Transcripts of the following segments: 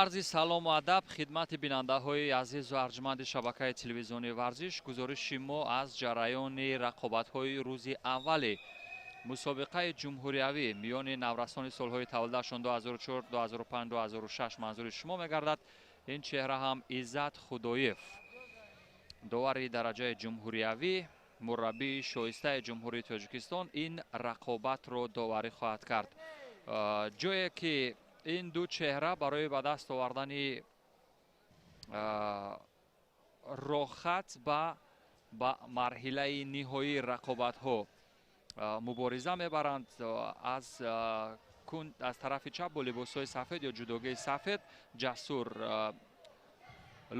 Арзи салому адаб хидмати бинандаҳои азизу арҷманди шабакаи телевизионии варзиш. Гузориши мо аз ҷараёни рақобатҳои рӯзи аввали мусобиқаи ҷумҳуриявӣ миёни наврасони солҳои таваллудашон 2004, 2005, 2006 манзури шумо мегардад. Ин чеҳра ҳам Иззат Худоев, довари дараҷаи ҷумҳуриявӣ, мураббии шоистаи Ҷумҳурии Тоҷикистон, ин рақобатро доварӣ хоҳад кард. Ҷое ки ин ду чеҳра барои ба даст овардани роҳхат ба марҳилаи ниҳоии рақобатҳо мубориза мебаранд. Аз тарафи чап бо либосҳои сафед ё ҷудогии сафед Ҷасур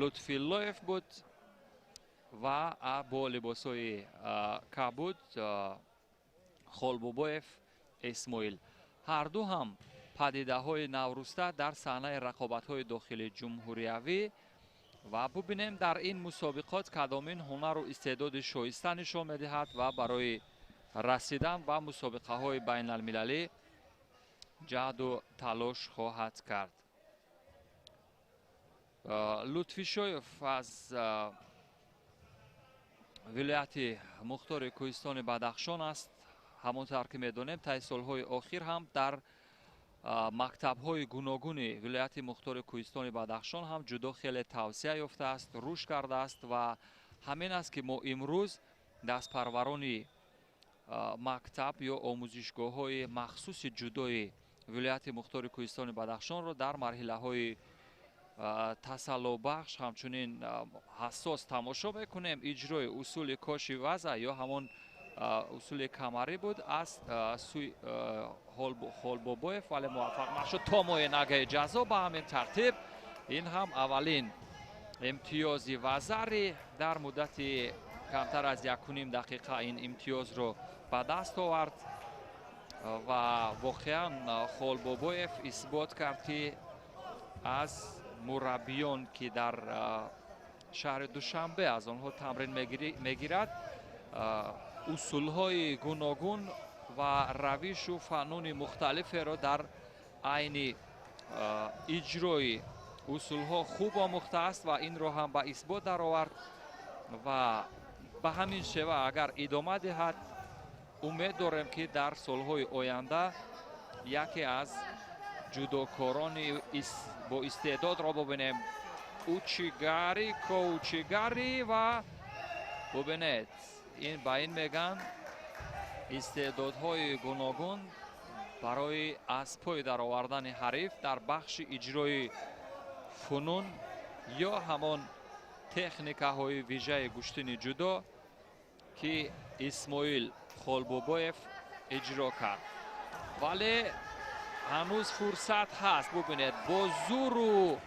Лутфиллоев буд ва бо либосҳои кабуд Холбобоев Исмоил. Ҳарду ҳам падидаҳои навруста дар саҳнаи рақобатҳои дохили ҷумҳуриявӣ ва бубинем дар ин мусобиқот кадомин ҳунару истеъдоди шоиста нишон медиҳад ва барои расидан ба мусобиқаҳои байналмилалӣ ҷаҳду талош хоҳад кард. Лутфишоев аз вилояти мухтори кӯҳистони Бадахшон аст. Ҳамон тавр ки медонем, таи солҳои охир ҳам дар мактабҳои гуногуни вилояти мухтори кӯҳистони Бадахшон ҳам ҷудо хеле тавсия ёфтааст, рушд кардааст ва ҳамин аст ки мо имрӯз дастпарварони мактаб ё омӯзишгоҳҳои махсуси ҷудои вилояти мухтори кӯҳистони Бадахшонро дар марҳилаҳои тасаллобахш ҳамчунин ҳассос тамошо мекунем. Иҷрои усули коши ваза ё ҳамон усули камарӣ буд аз сӯи Холбобоев, вале муваффақ нашуд. То моенагаи ҷазо ба ҳамин тартиб ин ҳам аввалин имтиёзи вазари дар муддати камтар аз 1,5 дақиқа ин имтиёзро ба даст овард ва воқеан Холбобоев исбот кард, ки аз мураббиён, ки дар шаҳри Душанбе аз онҳо тамрин мегирад, усулҳои гуногун ва равишу фануни мухталиферо дар айни иҷрои усулҳо хуб омӯхтааст ва инро ҳам ба исбот даровард ва ба ҳамин шева агар идома диҳад, умед дорем, ки дар солҳои оянда яке аз ҷудокорони бо истеъдодро бубинем. Учигари, коучигари ва бубинед, ин ба ин мегӯянд истеъдодҳои гуногун барои аз пой даровардани ҳариф дар бахши иҷрои фунун ё ҳамон техникаҳои вижаи гӯштини ҷудо, ки Исмоил Холбобоев иҷро кард. Вале ҳанӯз фурсат ҳаст. Бубинед, бо зӯру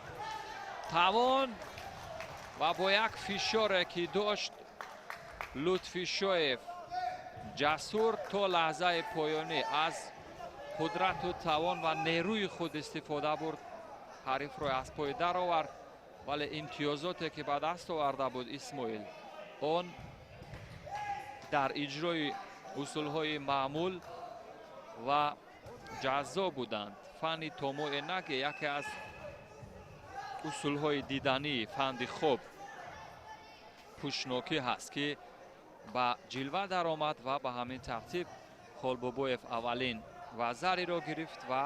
тавон ва бо як фишоре ки дошт Лутфишоев Ҷасур то лаҳзаи поёнӣ аз қудрату тавон ва нерӯи худ истифода бурд, ҳарифро аз пой даровард, вале имтиёзоте ки ба даст оварда буд Исмоил, он дар иҷрои усулҳои маъмул ва ҷаззоб буданд. Фанни томоэ наге яке аз усулҳои дидании фанди хоб пӯшнокӣ ҳаст, ки ба ҷилва даромад ва ба ҳамин тартиб Холбобоев аввалин вазариро гирифт ва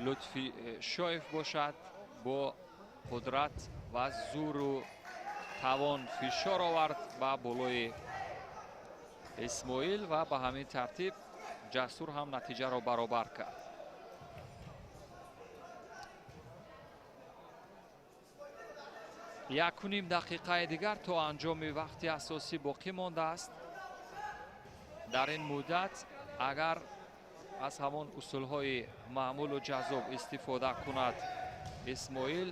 Лутфишоев бошад бо қудрат ва зӯру тавон фишор овард ба болои Исмоил ва ба ҳамин тартиб Ҷасур ҳам натиҷаро баробар кард. 1,5 дақиқаи дигар то анҷоми вақти асосӣ боқӣ мондааст. Дар ин муддат агар аз ҳамон усулҳои маъмулу ҷаззоб истифода кунад Исмоил,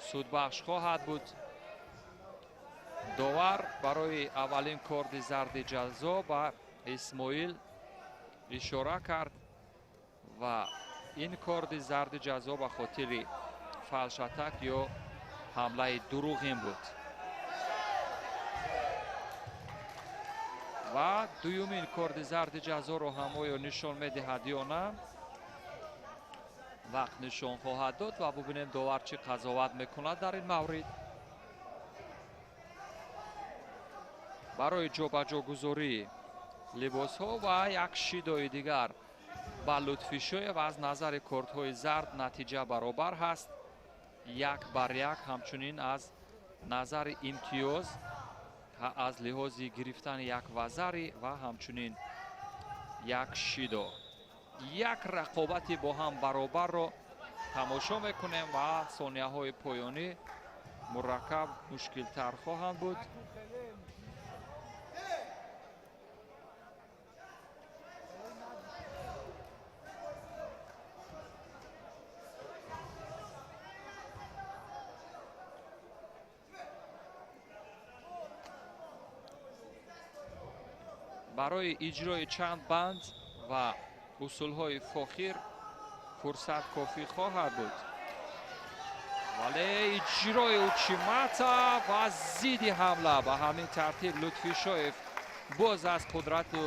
судбахш хоҳад буд. Довар барои аввалин корди зарди ҷаззо ба Исмоил ишора кард ва ин корди зарди ҷаззо ба хотири фалшатак ё ҳамлаи дурӯғин буд. Ва дуюмин корди зарди ҷазоро ҳам оё нишон медиҳад ё на, Вақт нишон хоҳад дод ва бубинем довар чӣ қазоват мекунад дар ин маврид. Барои ҷобаҷогузории либосҳо ва як шидои дигар ба Лутфишоев аз назари кортҳои зард натиҷа баробар ҳаст. 1-1. Ҳамчунин аз назари имтиёз аз лиҳози гирифтани як вазари ва ҳамчунин як шидо. Як рақобати бо ҳам баробарро тамошо мекунем ва сонияҳои поёнӣ мураккаб мушкилтар хоҳанд буд. Барои иҷрои чанд банд ва усулҳои фохир фурсат кофӣ хоҳад буд. Вале иҷрои учимата ва зидди ҳамла ба ҳамин тартиб Лутфишоев боз аз қудрату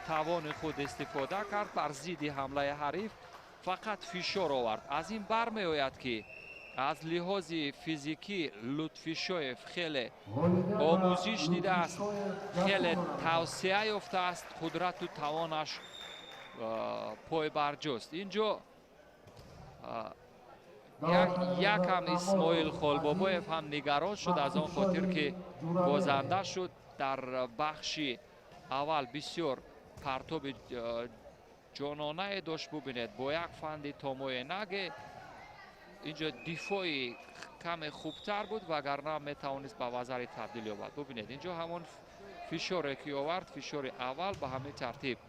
тавони худ истифода кард. Бар зидди ҳамлаи ҳариф фақат фишор овард. Аз ин бармеояд ки аз лиҳози физикӣ Лутфишоев хеле омӯзиш дидааст, хеле тавсия ёфтааст, қудрату тавонаш пойбарҷост. Инҷо якам Исмоил Холбобоев ҳам нигарон шуд аз он хотир ки бозанда шуд. Дар бахши аввал бисёр партоби ҷононае дошт. Бубинед, бо як фанди томоенаге инҷо дифои каме хубтар буд, вагарна метавонист ба вазари табдил ёбад. Бубинед, инҷо ҳамон фишоре ки овард, фишори аввал ба ҳамин тартиб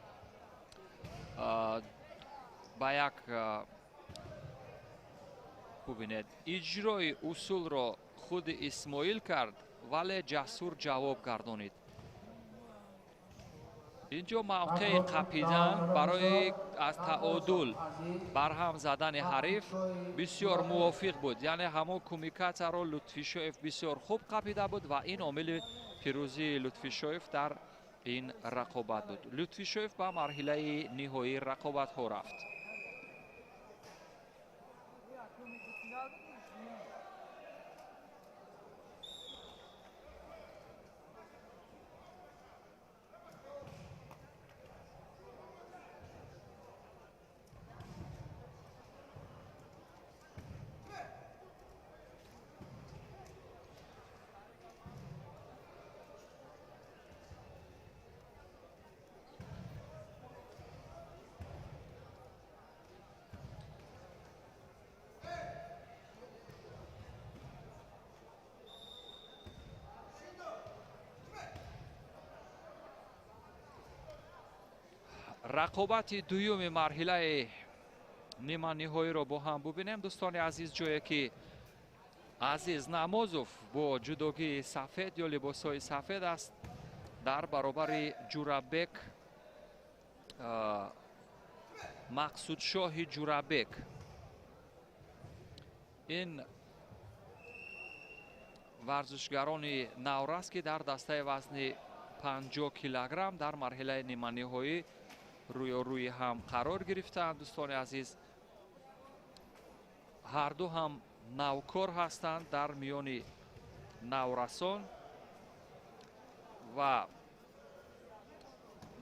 ба як бубинед, иҷрои усулро худи Исмоил кард, вале ҷасур ҷавоб гардонид. Инҷо мавқеи қапидан барои аз таодул барҳам задани ҳариф бисёр мувофиқ буд. Яъне ҳамон кумикатаро Лутфишоев бисёр хуб қапида буд ва ин омили пирӯзии Лутфишоев дар ин рақобат буд. Лутфишоев ба марҳилаи ниҳоии рақобатҳо рафт. Рақобати дуюми марҳилаи ниманиҳоиро бо ҳам бубинем, дӯстони азиз, ҷое ки Азиз Намозов бо ҷудогии сафед ё либосҳои сафед аст дар баробари Ҷурабек, Мақсудшоҳи Ҷурабек. Ин варзишгарони наврас ки дар дастаи вазни 50 килограмм дар марҳилаи ниманиҳоӣ рӯёрӯи ҳам қарор гирифтаанд. Дӯстони азиз, ҳарду ҳам навкор ҳастанд дар миёни наврасон ва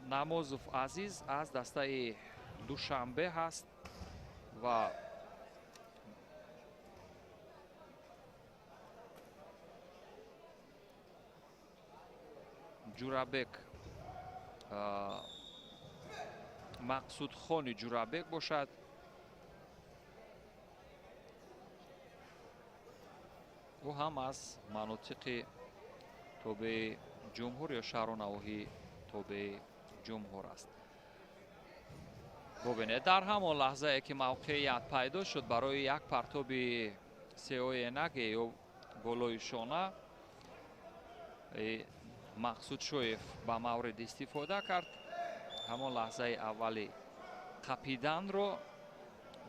Намозов Азиз аз дастаи Душанбе ҳаст ва Ҷурабек Мақсудхони Ҷурабек бошад. Ӯ ҳам аз манотиқи тобеи ҷумҳур ё шаҳру навоҳии тобеи ҷумҳур аст. Бубинед, дар ҳамон лаҳзае ки мавқеият пайдо шуд барои як партоби сеоенаге ё болои шона, Мақсудшоев ба маврид истифода кард ҳамон лаҳзаи аввали қапиданро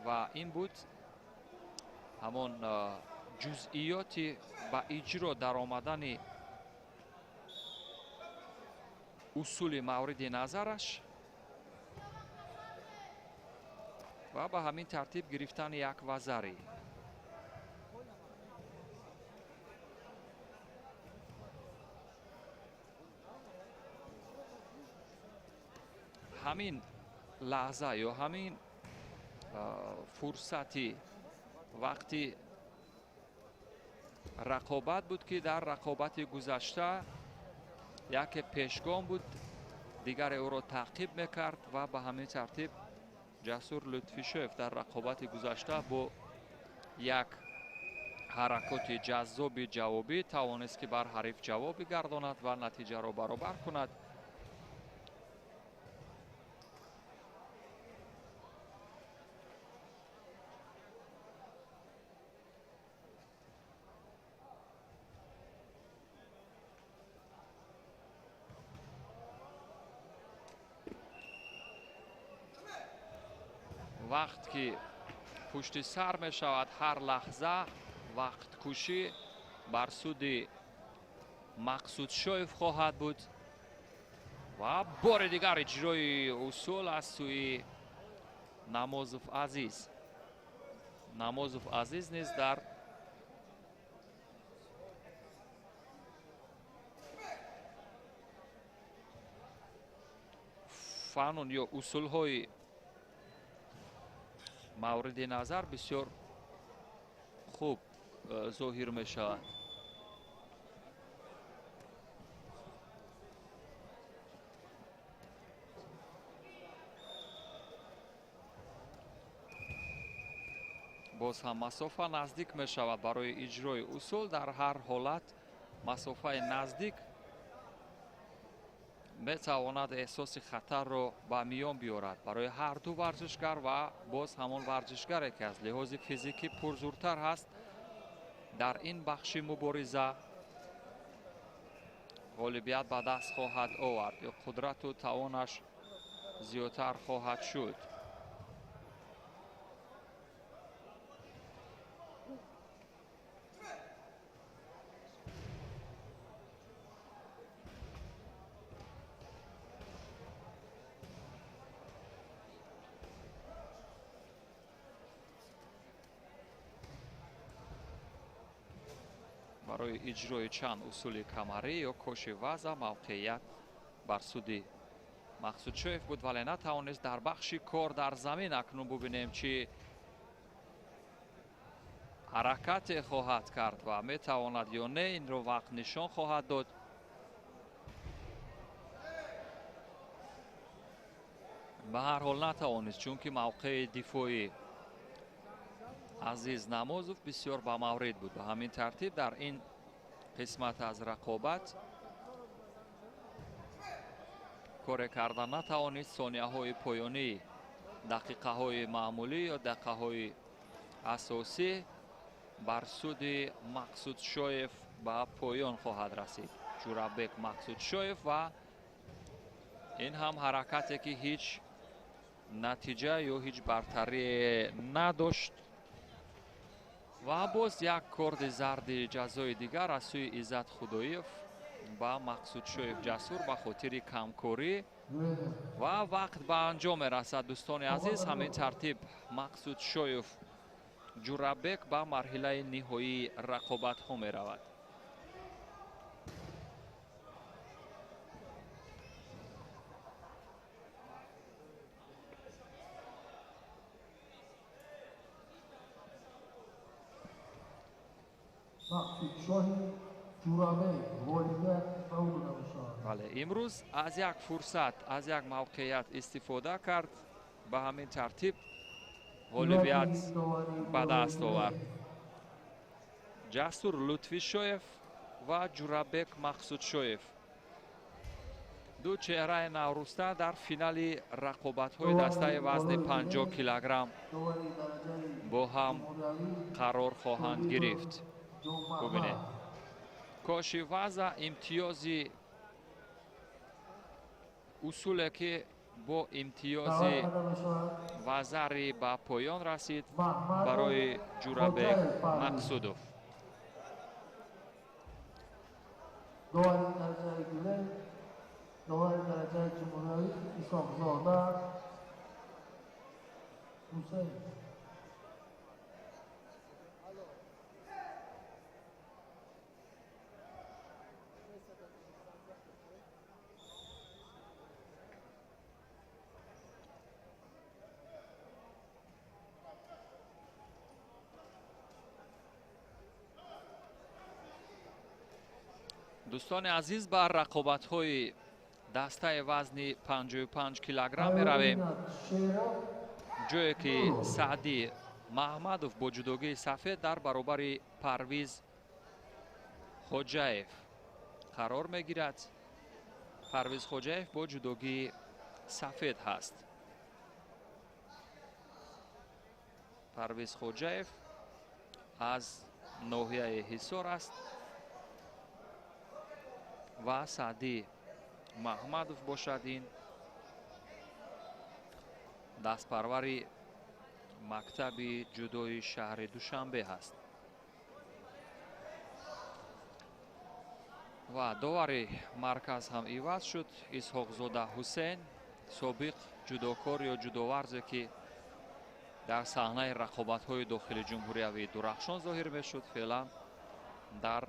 ва ин буд ҳамон ҷузъиёти ба иҷро даромадани усули мавриди назараш. Ва ба ҳамин тартиб гирифтани як вазари. Ҳамин лаҳза ё ҳамин фурсати вақти рақобат буд, ки дар рақобати гузашта яке пешгом буд, дигаре ӯро таъқиб мекард ва ба ҳамин тартиб Ҷасур Лутфишоев дар рақобати гузашта бо як ҳаракоти ҷаззоби ҷавобӣ тавонист, ки бар ҳариф ҷавоб бигардонад ва натиҷаро баробар кунад. Вақт ки пушти сар мешавад, ҳар лаҳза вақткушӣ бар суди Мақсудшоев хоҳад буд ва бори дигар иҷрои усул аз сӯи Намозов Азиз. Намозов Азиз низ дар фанун ё усулҳои мавриди назар бисёр хуб зоҳир мешавад. Боз ҳам масофа наздик мешавад барои иҷрои усул. Дар ҳар ҳолат масофаи наздик метавонад эҳсоси хатарро ба миён биёрад барои ҳар ду варзишгар ва боз ҳамон варзишгаре, ки аз лиҳози физикӣ пурзуртар ҳаст, дар ин бахши мубориза ғолибият ба даст хоҳад овард ё қудрату тавонаш зиёдтар хоҳад шуд. Барои иҷрои чанд усули камарӣ ё коши ваза мавқеият бар суди Мақсудшоев буд, вале натавонист дар бахши кор дар замин. Акнун бубинем, чӣ ҳаракате хоҳад кард ва метавонад ё не, инро вақт нишон хоҳад дод. Ба ҳар ҳол натавонист, чунки мавқеи дифоӣ Азиз Намозов бисёр ба маврид буд. Ба ҳамин тартиб дар ин қисмат аз рақобат коре карда натавонист. Сонияҳои поёнӣ, дақиқаҳои маъмулӣ ё дақиқаҳои асосӣ бар суди Мақсудшоев ба поён хоҳад расид. Ҷурабек Мақсудшоев ва ин ҳам ҳаракате, ки ҳеҷ натиҷа ё ҳеҷ бартарие надошт. Ва боз як корди зарди ҷазои дигар аз сӯи Иззат Худоев ба Мақсудшоев Ҷасур ба хотири камкорӣ ва вақт ба анҷом мерасад. Дӯстони азиз, ҳамин тартиб Мақсудшоев Ҷурабек ба марҳилаи ниҳоии рақобатҳо меравад. Бале, имрӯз аз як фурсат, аз як мавқеият истифода кард, ба ҳамин тартиб ғолибият ба даст овард. Ҷасур Лутфишоев ва Ҷурабек Мақсудшоев, ду чеҳраи навруста дар финали рақобатҳои дастаи вазни 50 килограмм бо ҳам қарор хоҳанд гирифт. Бубинед, коши ваза имтиёзи усуле, ки бо имтиёзи вазари ба поён расид барои Ҷурабек Мақсудов. Довари дараҷаи ҷумҳуриявӣ Исоқзода Дӯстони азиз, ба рақобатҳои дастаи вазни 55 килограмм меравем, ҷое ки Саъдӣ Маҳмадов бо ҷудогии сафед дар баробари Парвиз Хоҷаев қарор мегирад. Парвиз Хоҷаев бо ҷудогии сафед ҳаст. Парвиз Хоҷаев аз ноҳияи Ҳисор аст ва Саъдӣ Маҳмадов бошад, ин дастпарвари мактаби ҷудои шаҳри Душанбе ҳаст. Ва довари марказ ҳам иваз шуд. Исҳоқзода Ҳусейн, собиқ ҷудокор ё ҷудоварзе, ки дар саҳнаи рақобатҳои дохили ҷумҳуриявии дурахшон зоҳир мешуд, феълан дар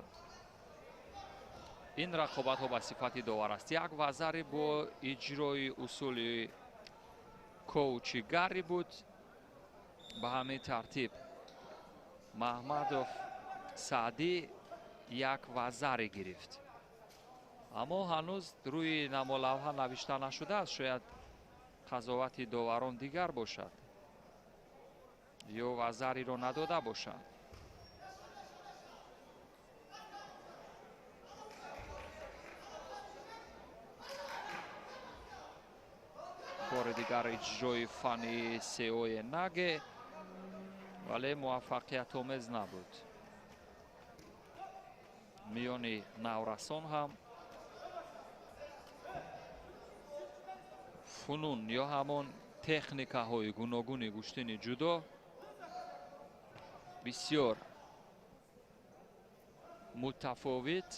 ин рақобатҳо ба сифати довар аст. Як вазари бо иҷрои усули коучигарӣ буд. Ба ҳамин тартиб Маҳмадов Саъдӣ як вазаре гирифт, аммо ҳанӯз рӯи намолавҳа навишта нашудааст. Шояд қазовати доварон дигар бошад ё вазариро надода бошанд. Бори дигар иҷрои фани сеои наге, вале муваффақиятомез набуд. Миёни наврасон ҳам фунун ё ҳамон техникаҳои гуногуни гӯштини ҷудо бисёр мутафовит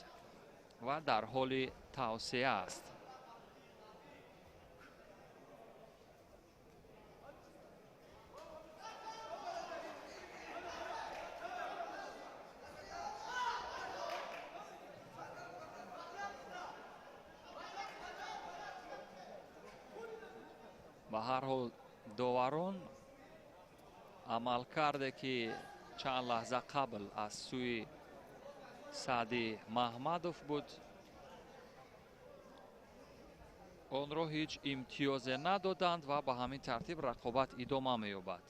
ва дар ҳоли тавсеа аст. Ба ҳар ҳол доварон амалкарде, ки чанд лаҳза қабл аз сӯи Саъдӣ Маҳмадов буд, онро ҳеҷ имтиёзе надоданд ва ба ҳамин тартиб рақобат идома меёбад.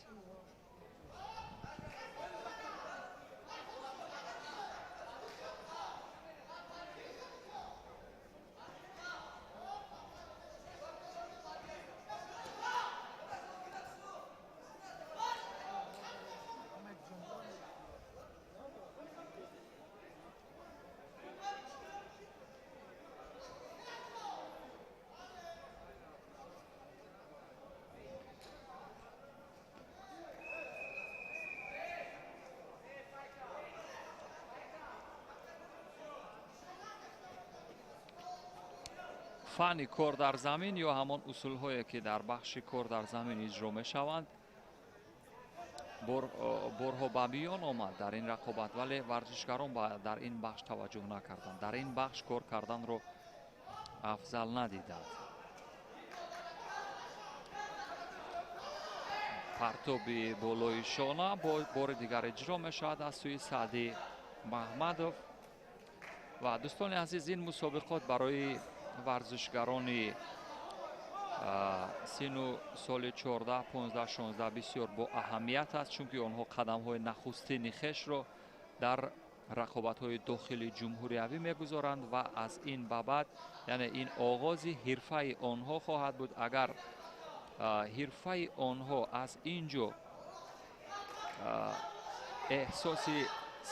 Фани кор дар замин ё ҳамон усулҳое, ки дар бахши кор дар замин иҷро мешаванд, борҳо ба миён омад дар ин рақобат, вале варзишгарон дар ин бахш таваҷҷӯҳ накарданд. Дар ин бахш кор карданро афзал надиданд. Партоби болои шона бори дигар иҷро мешавад аз сӯи Саъдӣ Маҳмадов. Ва дӯстони азиз, ин мусобиқот барои варзишгарони сину соли 14, 15, 16 бисёр бо аҳамият аст, чунки онҳо қадамҳои нахустини хешро дар рақобатҳои дохили ҷумҳуриявӣ мегузоранд ва аз ин ба баъд, яъне ин оғози ҳирфаи онҳо хоҳад буд. Агар ҳирфаи онҳо аз ин ҷо эҳсоси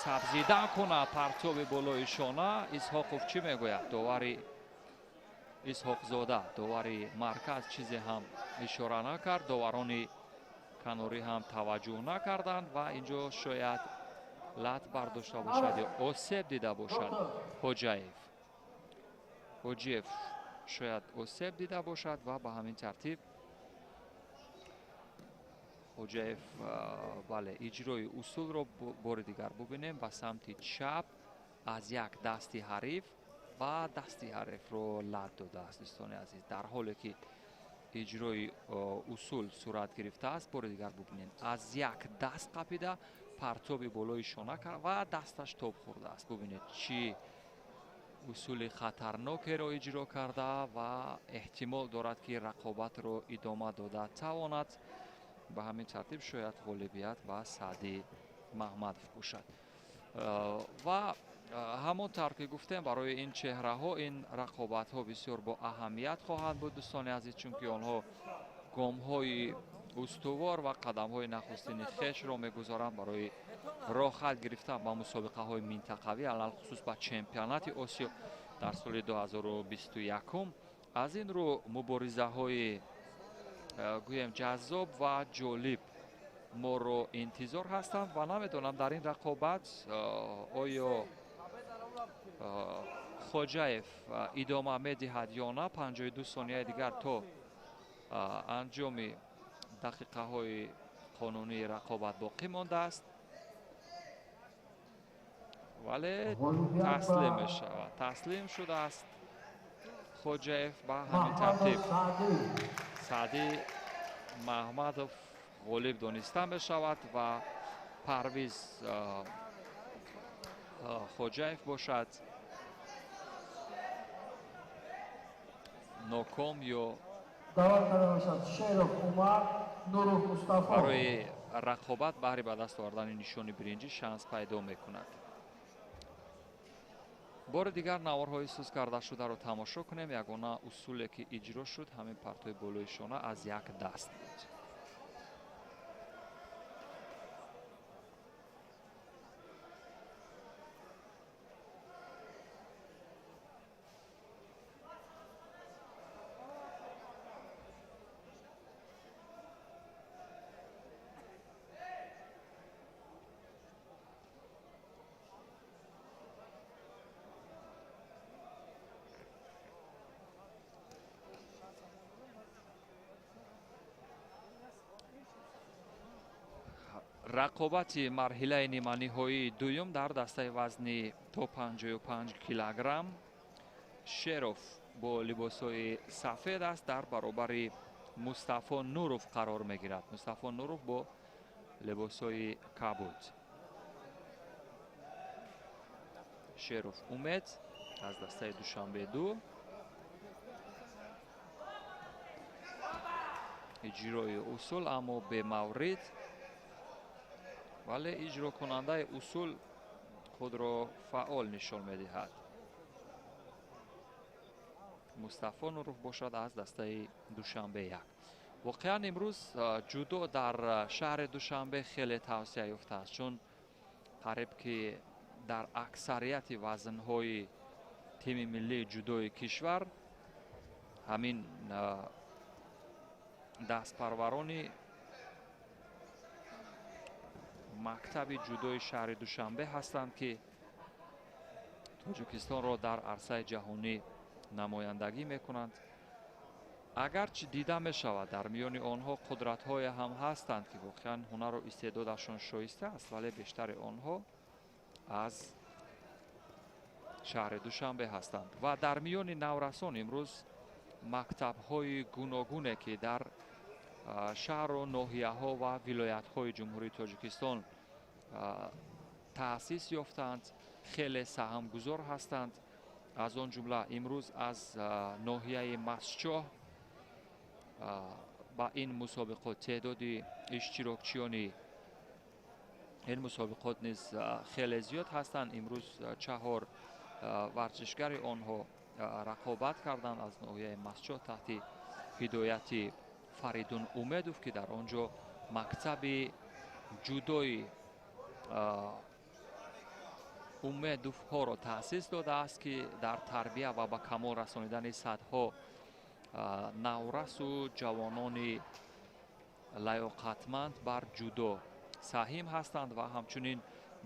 сабзидан кунад, партоби болои шона, Исҳоқов чӣ мегӯяд? Довари Исҳоқзода, довари марказ, чизе ҳам ишора накард, доварони канорӣ ҳам таваҷҷӯҳ накарданд ва инҷо шояд лат бардошта бошад ё осеб дида бошад. Ҳоҷиев шояд осеб дида бошад ва ба ҳамин тартиб Хоҷаев, бале, иҷрои усулро бори дигар бубинем. Ба самти чап аз як дасти ҳариф ва дасти ҳарифро лат додааст, дӯстони азиз. Дар ҳоле ки иҷрои усул сурат гирифтааст, бори дигар бубинем, аз як даст қапида партоби болои шона кард ва дасташ тоб хӯрдааст. Бубинед, чӣ усули хатарнокеро иҷро карда ва эҳтимол дорад, ки рақобатро идома дода тавонад. Ба ҳамин тартиб шояд ғолибият ба Саъдӣ Маҳмадов бошад. Ва ҳамон тавр ки гуфтем, барои ин чеҳраҳо ин рақобатҳо бисёр бо аҳамият хоҳанд буд, дӯстони азиз, чунки онҳо гомҳои устувор ва қадамҳои нахустини хешро мегузоранд барои роҳхат гирифтан ба мусобиқаҳои минтақавӣ, алалхусус ба чемпионати Осиё дар соли 2021. Аз ин рӯ муборизаҳои гӯем ҷаззоб ва ҷолиб моро интизор ҳастанд ва намедонам дар ин рақобат оё Хоҷаев идома медиҳад ё на. 52 сонияи дигар то анҷоми дақиқаҳои қонунии рақобат боқӣ мондааст, вале таслим мешавад. Таслим шудааст Хоҷаев. Ба ҳамин тартиб Саъдӣ Маҳмадов ғолиб дониста мешавад ва Парвиз Хоҷаев бошад ноком ё барои рақобат баҳри ба даст овардани нишони биринҷӣ шанс пайдо мекунад. Бори дигар наворҳои суз карда шударо тамошо кунем. Ягона усуле ки иҷро шуд ҳамин партои болои шона аз як даст буд. Рақобати марҳилаи ниманиҳоии дуюм дар дастаи вазни то 55 килограмм. Шеров бо либосҳои сафед аст, дар баробари Мустафо Нуров қарор мегирад. Мустафо Нуров бо либосҳои кабуд. Шеров Умед аз дастаи Душанбе 2. Иҷрои усул аммо бемаврид, вале иҷрокунандаи усул худро фаъол нишон медиҳад. Мустафо Нуров бошад аз дастаи Душанбе 1. Воқеан имрӯз ҷудо дар шаҳри Душанбе хеле тавсия ёфтааст, чун қариб ки дар аксарияти вазнҳои тими миллии ҷудои кишвар ҳамин дастпарварони мактаби ҷудои шаҳри Душанбе ҳастанд, ки Тоҷикистонро дар арсаи ҷаҳонӣ намояндагӣ мекунанд. Агарчи дида мешавад дар миёни онҳо қудратҳое ҳам ҳастанд, ки воқеан ҳунару истеъдодашон шоиста аст, вале бештари онҳо аз шаҳри Душанбе ҳастанд. Ва дар миёни наврасон имрӯз мактабҳои гуногуне, ки дар шаҳру ноҳияҳо ва вилоятҳои Ҷумҳурии Тоҷикистон таъсис ёфтаанд, хеле саҳмгузор ҳастанд. Аз он ҷумла имрӯз аз ноҳияи Масчоҳ ба ин мусобиқот теъдоди иштирокчиёни ин мусобиқот низ хеле зиёд ҳастанд. Имрӯз 4 варзишгари онҳо рақобат карданд аз ноҳияи Масчоҳ таҳти ҳидояти Фаридун Умедов, ки дар он ҷо мактаби ҷудои Умедовҳоро таъсис додааст, ки дар тарбия ва ба камол расонидани садҳо наврасу ҷавонони лаёқатманд бар ҷудо саҳим ҳастанд ва ҳамчунин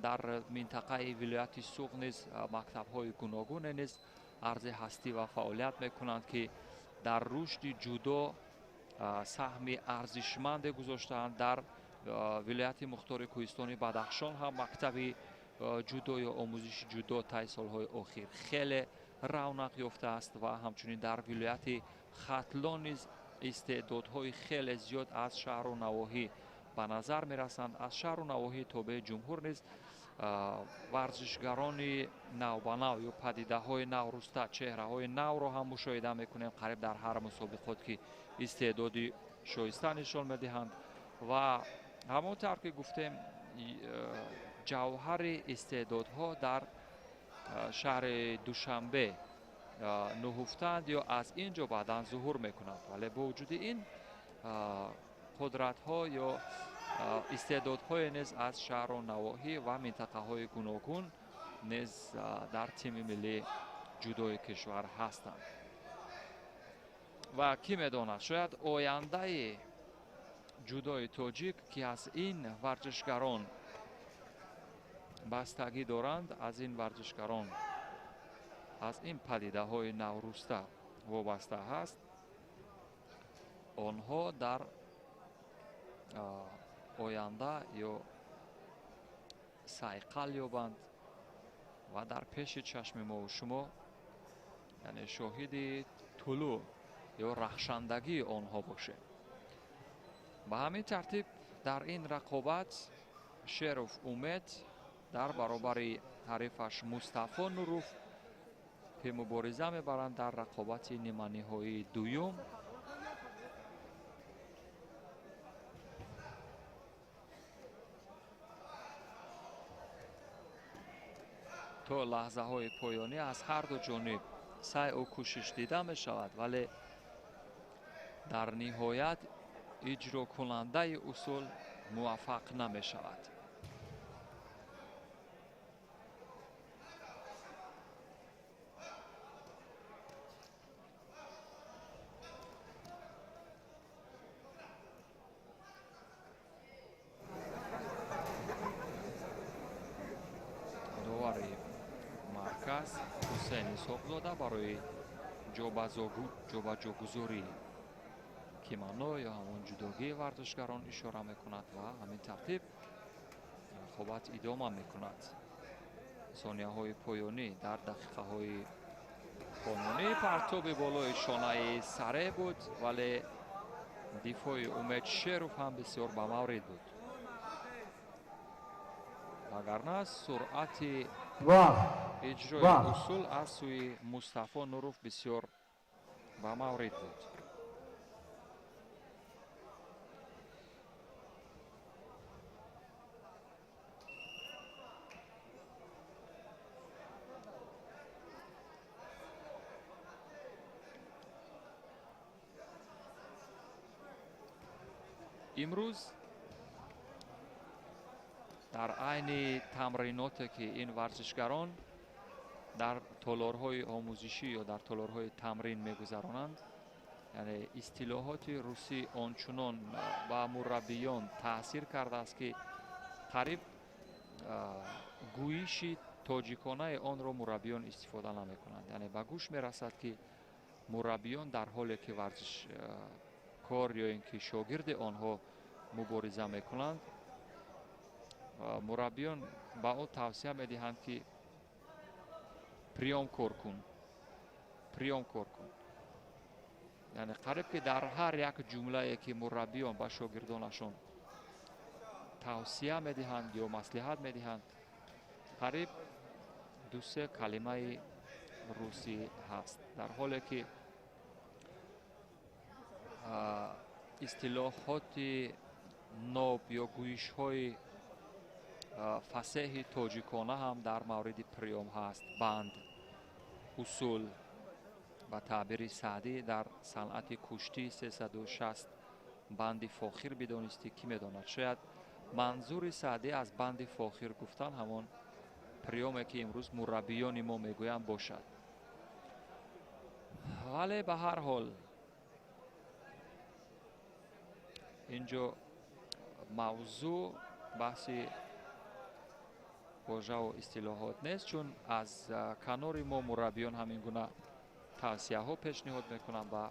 дар минтақаи вилояти Суғд низ мактабҳои гуногуне низ арзи ҳастӣ ва фаъолият мекунанд, ки дар рушди ҷудо саҳми арзишманде гузоштаанд дар Вилояти Мухтори Кӯҳистони Бадахшон ҳам мактаби ҷудо ё омӯзиши ҷудо таи солҳои охир хеле равнақ ёфтааст ва ҳамчунин дар вилояти Хатлон низ истеъдодҳои хеле зиёд аз шаҳру навоҳӣ ба назар мерасанд. Аз шаҳру навоҳии тобеи ҷумҳур низ варзишгарони навбанав ё падидаҳои навруста, чеҳраҳои навро ҳам мушоҳида мекунем қариб дар ҳар мусобиқот, ки истеъдоди шоиста нишон медиҳанд. Ва ҳамон тавр ки гуфтем, ҷавҳари истеъдодҳо дар шаҳри Душанбе нуҳуфтанд ё аз ин ҷо баъдан зуҳур мекунанд, вале бо вуҷуди ин қудратҳо ё истеъдодҳое низ аз шаҳру навоҳӣ ва минтақаҳои гуногун низ дар тими миллии ҷудои кишвар ҳастанд. Ва кӣ медонад, шояд ояндаи ҷудои тоҷик, ки аз ин варзишгарон бастагӣ доранд, аз ин варзишгарон, аз ин падидаҳои навруста вобаста ҳаст, онҳо дар оянда ё сайқал ёбанд ва дар пеши чашми мову шумо, яъне шоҳиди тулӯъ ё рахшандагии онҳо бошем. Ба ҳамин тартиб дар ин рақобат Шеров Умед дар баробари ҳарифаш Мустафо Нуров, ки мубориза мебаранд дар рақобати ниманиҳоии дуюм. То лаҳзаҳои поёнӣ аз ҳар ду ҷониб сайъу кӯшиш дида мешавад, вале дар ниҳоят иҷрокунандаи усул муваффақ намешавад. Довари марказ Ҳусейн Исҳоқзода барои ҷобаҷогузории кимоно ё ҳамон ҷудогии варзишгарон ишора мекунад ва ҳамин тартиб рақобат идома мекунад. Сонияҳои поёнӣ дар дақиқаҳои қонунӣ партоби болои шонаи саре буд, вале дифои Умед Шеров ҳам бисёр ба маврид буд. Вагарна суръати иҷрои усул аз сӯи Мустафо Нуров бисёр ба маврид буд. Имрӯз дар айни тамриноте, ки ин варзишгарон дар толорҳои омӯзишӣ ё дар толорҳои тамрин мегузаронанд, яъне истилоҳоти русӣ ончунон ба мураббиён таъсир кардааст, ки қариб гӯиши тоҷиконаи онро мураббиён истифода намекунанд. Яъне ба гӯш мерасад, ки мураббиён дар ҳоле ки варзишкор ё ин ки шогирди онҳо мубориза мекунанд, мураббиён ба ӯ тавсия медиҳанд, ки приём кор кун, приём кор кун. Яъне қариб ки дар ҳар як ҷумлае, ки мураббиён ба шогирдонашон тавсия медиҳанд ё маслиҳат медиҳанд, қариб ду-се калимаи русӣ ҳаст, дар ҳоле ки истилоҳоти ноб ё гӯишҳои фасеҳи тоҷикона ҳам дар мавриди приём ҳаст. Банд, усул ба таъбири Саъдӣ дар санъати куштӣ 360 банди фохир бидонистӣ, кӣ медонад, шояд манзури Саъдӣ аз банди фохир гуфтан ҳамон приёме, ки имрӯз мураббиёни мо мегӯянд, бошад. Вале ба ҳар ҳол инҷо мавзӯъ баҳси вожаву истилоҳот нест, чун аз канори мо мураббиён ҳамин гуна тавсияҳо пешниҳод мекунанд ба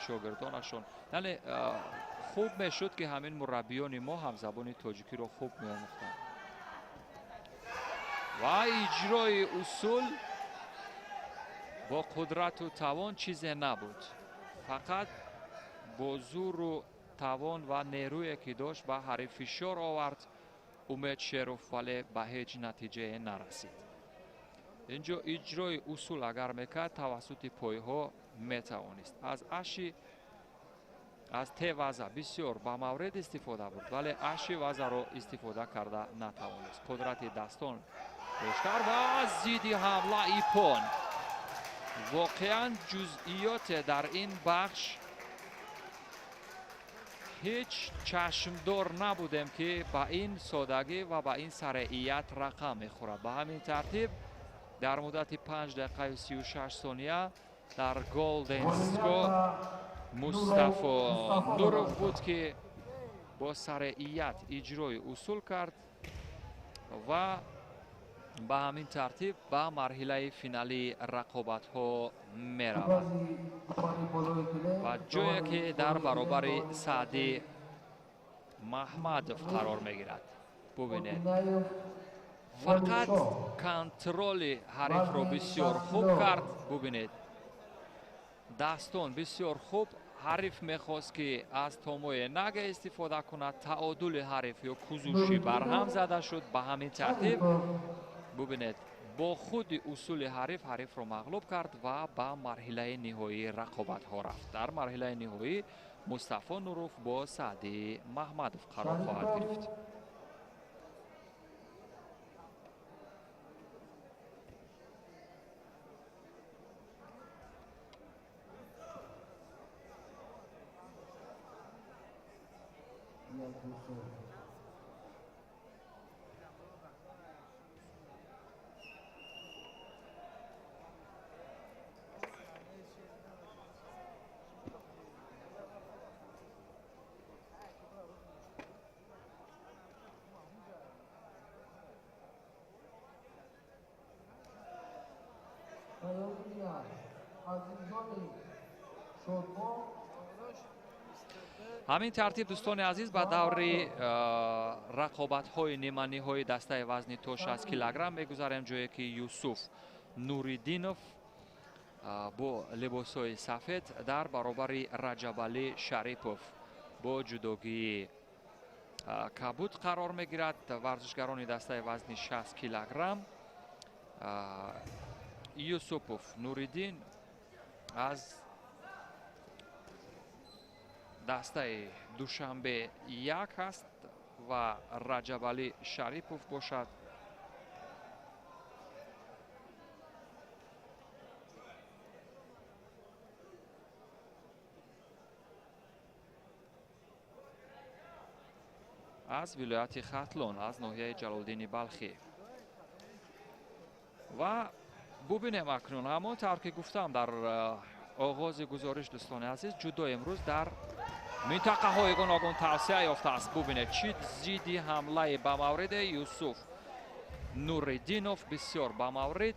шогирдонашон. Яъне Хуб мешуд, ки ҳамин мураббиёни мо ҳам забони тоҷикиро хуб меомӯхтанд. Ва иҷрои усул бо қудрату тавон чизе набуд. Фақат бо зуру тавон ва нерӯе ки дошт ба ҳариф фишор овард Умед Шеров, вале ба ҳеҷ натиҷае нарасид. Инҷо иҷрои усул агар мекард, тавассути пойҳо метавонист. Аз теваза бисёр ба маврид истифода бурд, вале аши вазаро истифода карда натавонист. Қудрати дастон бештар ва зидди ҳамла ипон. Воқеан ҷузъиёте дар ин бахш ҳеҷ чашмдор набудем, ки ба ин содагӣ ва ба ин сареият рақам мехӯрад. Ба ҳамин тартиб дар муддати 5 дақиқаю 36 сония дар Golden Score Мустафо Нуров буд, ки бо сареият иҷрои усул кард ва ба ҳамин тартиб ба марҳилаи финалии рақобатҳо меравад ва ҷое ки дар баробари Саъдӣ Маҳмадов қарор мегирад. Бубинед, фақат контроли ҳарифро бисёр хуб кард. Бубинед, дастон бисёр хуб. Ҳариф мехост, ки аз томои нага истифода кунад. Таодули ҳариф ё кузушӣ барҳам зада шуд. Ба ҳамин тартиб бубинед, бо худи усули ҳариф ҳарифро мағлуб кард ва ба марҳилаи ниҳоии рақобатҳо рафт. Дар марҳилаи ниҳоӣ Мустафо Нуров бо Саъдӣ Маҳмадов қарор хоҳад гирифт. Ҳамин тартиб, дӯстони азиз, ба даври рақобатҳои ниманиҳои дастаи вазни то 60 килограмм мегузарем, ҷое ки Юсуф Нуриддинов бо либосҳои сафед дар баробари Раҷабалӣ Шарипов бо ҷудогии кабуд қарор мегирад. Варзишгарони дастаи вазни 60 килограмм Юсупов Нуриддин аз дастаи Душанбе 1 аст ва Раҷабалӣ Шарипов бошад аз вилояти Хатлон, аз ноҳияи Ҷалолиддини Балхӣ. Ва бубинем акнун, ҳамон тавр ки гуфтам дар оғози гузориш, дӯстони азиз, ҷудо имрӯз дар минтақаҳои гуногун тавсеа ёфтааст. Бубинед, чӣ зидди ҳамлаи ба мавриде Юсуф Нуриддинов бисёр ба маврид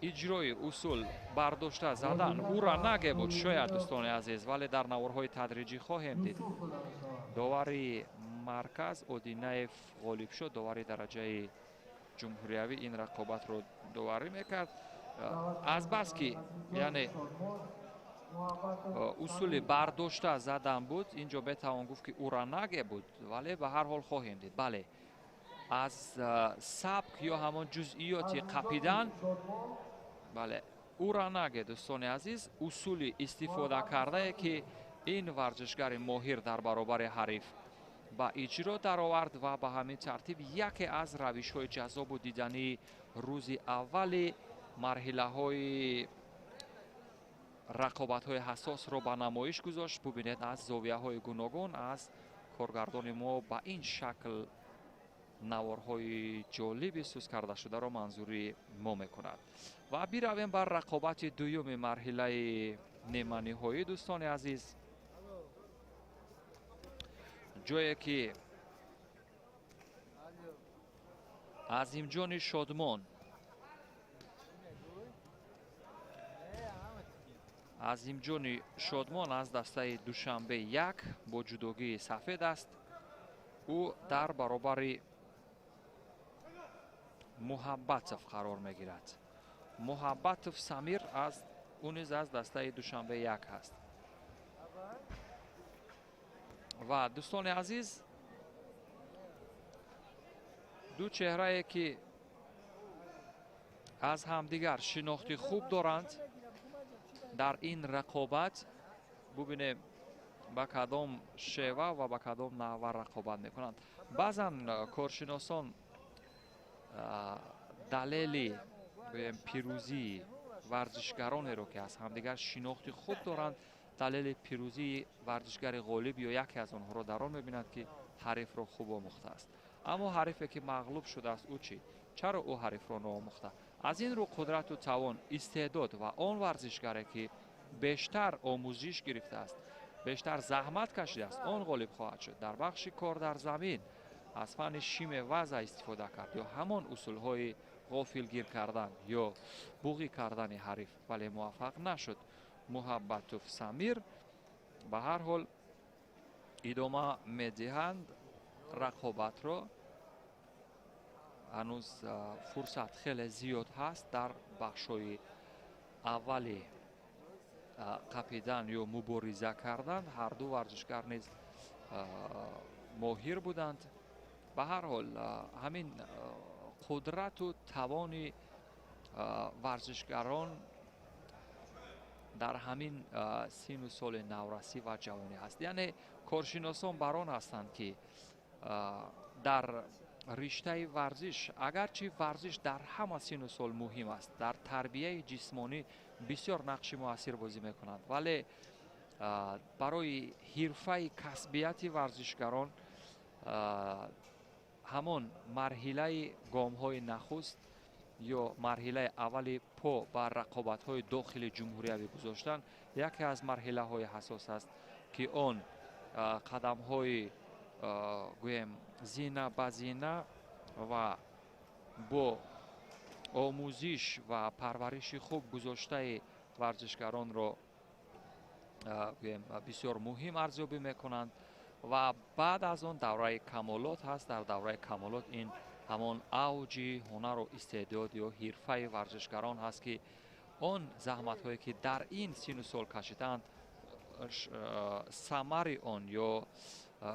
иҷрои усул бардошта задан ура наге буд шояд, дӯстони азиз, вале дар наворҳои тадриҷӣ хоҳем дид. Довари марказ Одинаев ғолиб шуд. Довари дараҷаи ҷумҳуриявӣ ин рақобатро доварӣ мекард. Азбаски яъне усули бардошта задан буд, инҷо метавон гуфт, ки уранаге буд, вале ба ҳар ҳол хоҳем дид. Бале, аз сабк ё ҳамон ҷузъиёти қапидан, бале, уранаге, дӯстони азиз, усули истифода кардае, ки ин варзишгари моҳир дар баробари ҳариф ба иҷро даровард ва ба ҳамин тартиб яке аз равишҳои ҷаззобу дидании рӯзи аввали марҳилаҳои рақобатҳои ҳассосро ба намоиш гузошт. Бубинед, аз зовияҳои гуногун аз коргардони мо ба ин шакл наворҳои ҷолиби сӯз карда шударо манзури мо мекунад. Ва биравем бар рақобати дуюми марҳилаи ниманиҳоӣ, дӯстони азиз, ҷое ки Азимҷони Шодмон Азимҷони Шодмон аз дастаи Душанбе 1 бо ҷудогии сафед аст. Ӯ дар баробари Муҳаббатов қарор мегирад. Муҳаббатов Самир аз ӯ низ аз дастаи Душанбе 1 ҳаст. Ва дӯстони азиз, ду чеҳрае ки аз ҳамдигар шинохти хуб доранд дар ин рақобат, бубинем ба кадом шева ва ба кадом навъ рақобат мекунанд. Баъзан коршиносон далели пирӯзии варзишгаронеро ки аз ҳамдигар шинохти хуб доранд, далели пирӯзии варзишгари ғолиб ё яке аз онҳоро дар он мебинанд ки ҳарифро хуб омӯхтааст. Аммо ҳарифе ки мағлуб шудааст, ӯ чӣ? Чаро ӯ ҳарифро ноомӯхта? Аз ин рӯ қудрату тавон, истеъдод ва он варзишгаре ки бештар омӯзиш гирифтааст, бештар заҳмат кашидааст, он ғолиб хоҳад шуд. Дар бахши кор дар замин аз фанни шиме ваза истифода кард ё ҳамон усулҳои ғофилгир кардан ё буғӣ кардани ҳариф, вале муваффақ нашуд Муҳаббатов Самир. Ба ҳар ҳол идома медиҳанд рақобатро. Ҳанӯз фурсат хеле зиёд ҳаст дар бахшҳои аввали қапидан ё мубориза кардан. Ҳар ду варзишгар низ моҳир буданд. Ба ҳар ҳол ҳамин қудрату тавони варзишгарон дар ҳамин сину соли наврасӣ ва ҷавонӣ ҳаст. Яъне коршиносон бар он ҳастанд ки дар риштаи варзиш, агарчи варзиш дар ҳама сину сол муҳим аст, дар тарбияи ҷисмонӣ бисёр нақши муассир бозӣ мекунанд, вале барои ҳирфаи касбияти варзишгарон ҳамон марҳилаи гомҳои нахуст ё марҳилаи аввали по ба рақобатҳои дохили ҷумҳуриявӣ гузоштан яке аз марҳилаҳои ҳассос аст, ки он қадамҳои гӯем зина ба зина ва бо омӯзиш ва парвариши хуб гузоштаи варзишгаронро гӯем бисёр муҳим арзёбӣ мекунанд. Ва баъд аз он давраи камолот ҳаст. Дар давраи камолот ин ҳамон авҷи ҳунару истеъдод ё ҳирфаи варзишгарон ҳаст, ки он заҳматҳое ки дар ин сину сол кашидаанд, самари он ё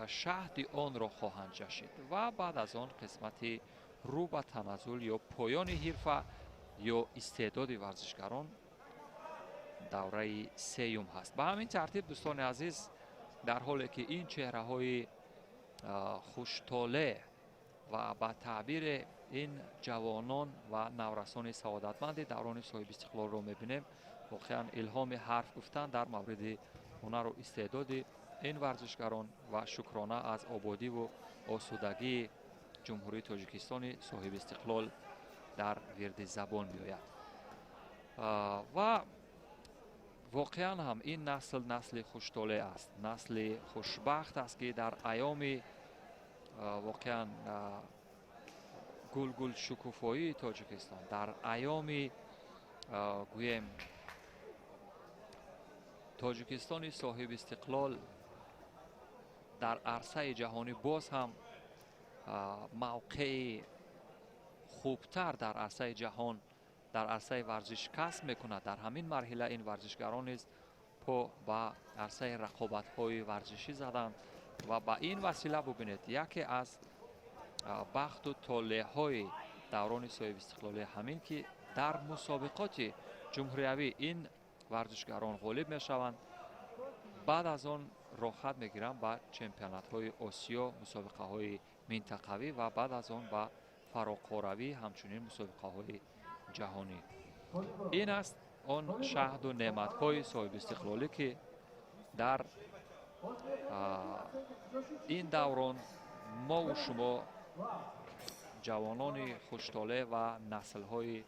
шаҳди онро хоҳанд ҷашид. Ва баъд аз он қисмати рӯ ба таназзул ё поёни ҳирфа ё истеъдоди варзишгарон давраи сеюм ҳаст. Ба ҳамин тартиб дӯстони азиз, дар ҳоле ки ин чеҳраҳои хуштолеъ ва ба таъбири ин ҷавонон ва наврасони саодатманди даврони соҳибистиқлолро мебинем, воқеан илҳоми ҳарф гуфтан дар мавриди ҳунару истеъдоди ин варзишгарон ва шукрона аз ободиву осудагии Ҷумҳурии Тоҷикистони соҳибистиқлол дар вирди забон меояд. Ва воқеан ҳам ин насл насли хуштолеъ аст, насли хушбахт аст, ки дар айёми воқеан гулгулшукуфоии Тоҷикистон, дар айёми гӯем Тоҷикистони соҳибистиқлол дар арсаи ҷаҳонӣ боз ҳам мавқеи хубтар дар арсаи ҷаҳон, дар арсаи варзиш касб мекунад. Дар ҳамин марҳила ин варзишгарон низ по ба арсаи рақобатҳои варзишӣ заданд ва ба ин васила бубинед, яке аз бахту толеъҳои даврони соҳибистиқлолӣ ҳамин ки дар мусобиқоти ҷумҳуриявӣ ин варзишгарон ғолиб мешаванд. Баъд аз он роҳхат мегиранд ба чемпионатҳои Осиё, мусобиқаҳои минтақавӣ ва баъд аз он ба фароқоравӣ, ҳамчунин мусобиқаҳои ҷаҳонӣ. Ин аст он шаҳду неъматҳои соҳибистиқлолӣ, ки дар ин даврон мову шумо ҷавонони хуштолеъ ва наслҳои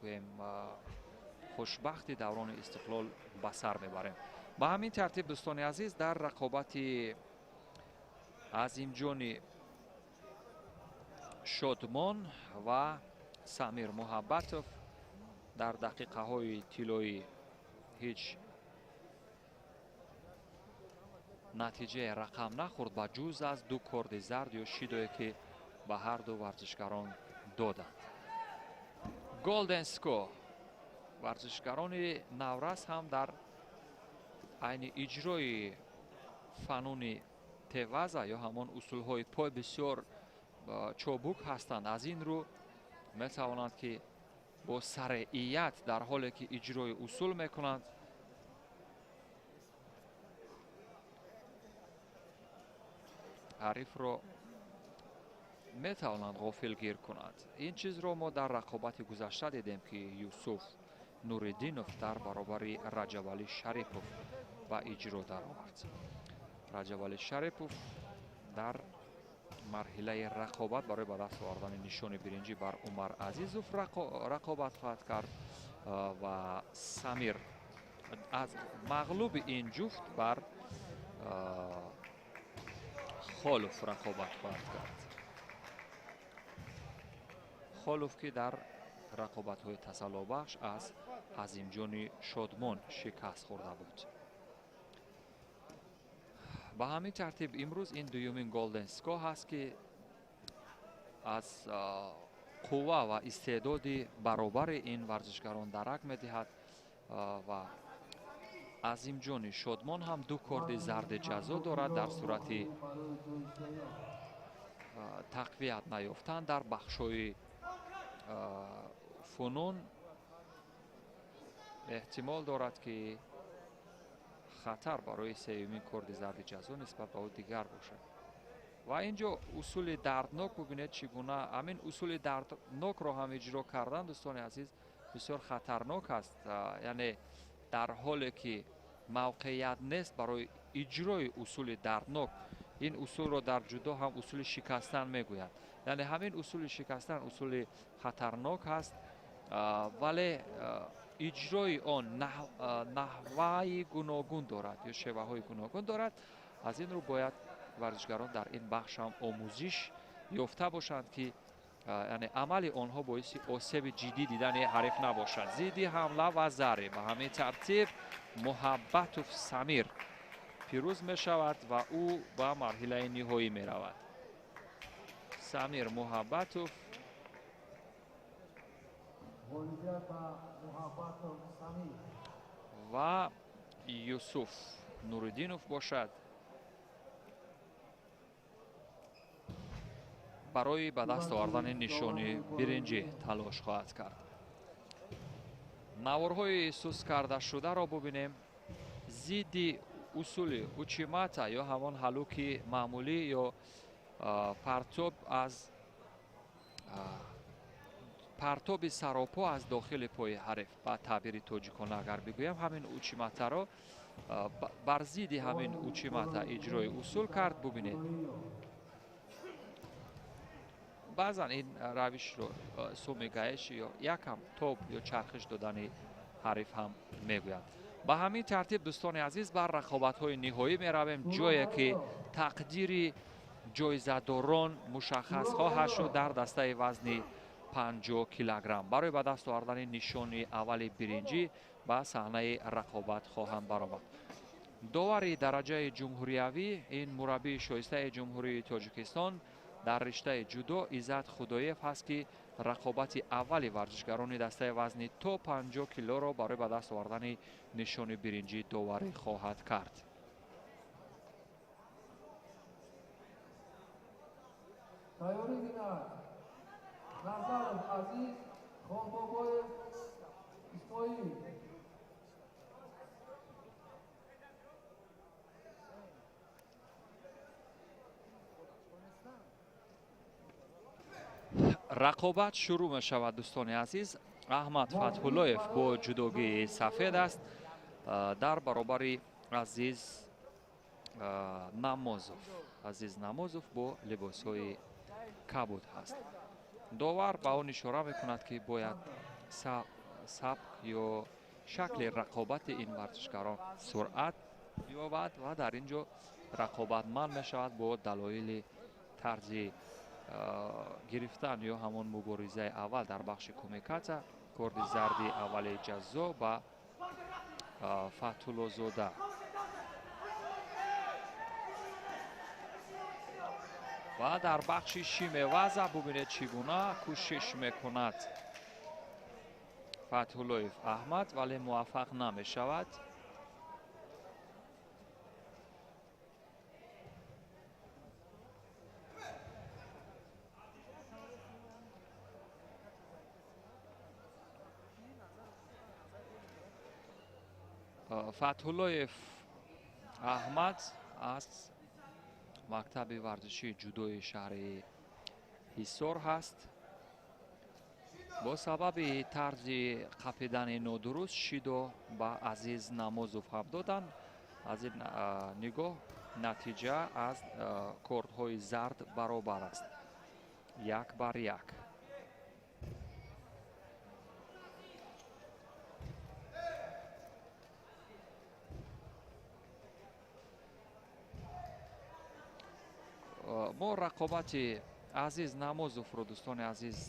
гӯем хушбахти даврони истиқлол ба сар мебарем. Ба ҳамин тартиб дӯстони азиз, дар рақобати Азимҷони Шодмон ва Самир Муҳаббатов дар дақиқаҳои тиллоӣ Ҳеҷ натиҷаи рақам нахӯрд ба ҷуз аз ду корди зард ё шидое ки ба ҳар ду варзишгарон доданд. Golden Score. Варзишгарони наврас ҳам дар айни иҷрои фануни теваза ё ҳамон усулҳои пой бисёр чобук ҳастанд. Аз ин рӯ метавонанд ки бо сареият дар ҳоле ки иҷрои усул мекунанд ҳарифро метавонанд ғофилгир кунанд. Ин чизро мо дар рақобати гузашта дидем ки Юсуф Нуриддинов дар баробари Раҷабалӣ Шарипов ба иҷро даровард. Раҷабалӣ Шарипов дар марҳилаи рақобат барои ба даст овардани нишони биринҷӣ бар Умар Азизов рақобат хоҳад кард ва Самир аз мағлуби ин ҷуфт бар Холов рақобат хоҳад кард. Холов ки дар рақобатҳои тасаллобахш аз Азимҷони Шодмон шикаст хӯрда буд. Ба ҳамин тартиб имрӯз ин дуюмин Golden Score ҳаст ки аз қувва ва истеъдоди баробари ин варзишгарон дарак медиҳад ва Азимҷони Шодмон ҳам ду корди зарди ҷазо дорад дар сурати тақвият наёфтан дар бахшҳои фунун эҳтимол дорад ки хатар барои сеюмин корди зарди ҷазо нисбат ба ӯ дигар бошад. Ва ин ҷо усули дарднок бубинед чӣ гуна ҳамин усули дарднокро ҳам иҷро кардан дӯстони азиз бисёр хатарнок аст. Яъне дар ҳоле ки мавқеият нест барои иҷрои усули дарднок, ин усулро дар ҷудо ҳам усули шикастан мегӯянд. Яъне ҳамин усули шикастан усули хатарнок аст, вале иҷрои он наҳваи гуногун дорад ё шеваҳои гуногун дорад. Аз ин рӯ бояд варзишгарон дар ин бахш ҳам омӯзиш ёфта бошанд ки яъне амали онҳо боиси осеби ҷиддӣ дидани ҳариф набошад. Зидди ҳамла ва заре ба ҳамин тартиб Муҳаббатов Самир пирӯз мешавад ва ӯ ба марҳилаи ниҳоӣ меравад. Самир Муҳаббатов ва Юсуф Нуриддинов бошад барои ба даст овардани нишони биринҷӣ талош хоҳад кард. Наворҳои сус кардашударо бубинем. Зидди усули учимата ё ҳамон ҳалуки маъмулӣ ё партоб аз партоби саропо аз дохили пои ҳариф ба таъбири тоҷикона агар бигӯям, ҳамин учиматаро бар зидди ҳамин учимата иҷрои усул кард. Бубинед, баъзан ин равишро сумигаеш ё якам тоб ё чархиш додани ҳариф ҳам мегӯянд. Ба ҳамин тартиб дӯстони азиз бар рақобатҳои ниҳоӣ меравем, ҷое ки тақдири ҷоизадорон мушаххас хоҳад шуд дар дастаи вазни 50 килограмм. Барои ба даст овардани нишони аввали биринҷӣ ба саҳнаи рақобат хоҳанд баромад. Довари дараҷаи ҷумҳуриявӣ ин мураббии шоистаи Ҷумҳурии Тоҷикистон дар риштаи ҷудо Иззат Худоев ҳаст ки рақобати аввали варзишгарони дастаи вазни то 50 килоро барои ба даст овардани нишони биринҷӣ доварӣ хоҳад кард. Тайёрӣ бинад Назаров Азиз, Хонбобоев Исмоил. Рақобат шурӯъ мешавад дӯстони азиз. Аҳмад Фатҳуллоев бо ҷудогии сафед аст дар баробари Азиз Намозов. Азиз Намозов бо либосҳои кабуд ҳаст. Довар ба он ишора мекунад ки бояд сабк ё шакли рақобати ин варзишгарон суръат ёбад ва дар ин ҷо рақобатманд мешавад бо далоили тарзи гирифтан ё ҳамон муборизаи аввал дар бахши кумиката. Корди зарди аввали ҷазо ба Фатҳуллозода. Ва дар бахши шимеваза бубинед чӣ гуна кӯшиш мекунад Фатҳуллоев Аҳмад, вале муваффақ намешавад. Фатҳуллоев Аҳмад аз мактаби варзишии ҷудои шаҳри Ҳисор ҳаст. Бо сабаби тарзи қапидани нодуруст шидо ба Азиз Намозов ҳам доданд. Аз ин нигоҳ натиҷа аз кортҳои зард баробар аст, 1-1. Мо рақобати Азиз Намозовро, дӯстони азиз,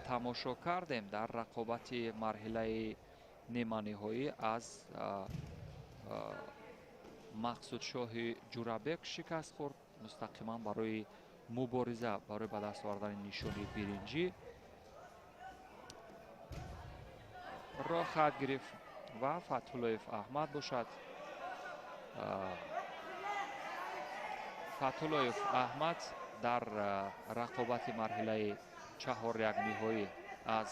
тамошо кардем дар рақобати марҳилаи ниманиҳоӣ аз Мақсудшоҳи Ҷурабек шикаст хӯрд, мустақиман барои мубориза барои ба даст овардани нишони биринҷӣ роҳ хат гирифт ва Фатҳуллоев Аҳмад бошад. Фатҳуллоев Аҳмад дар рақобати марҳилаи 4-1 ниҳоӣ аз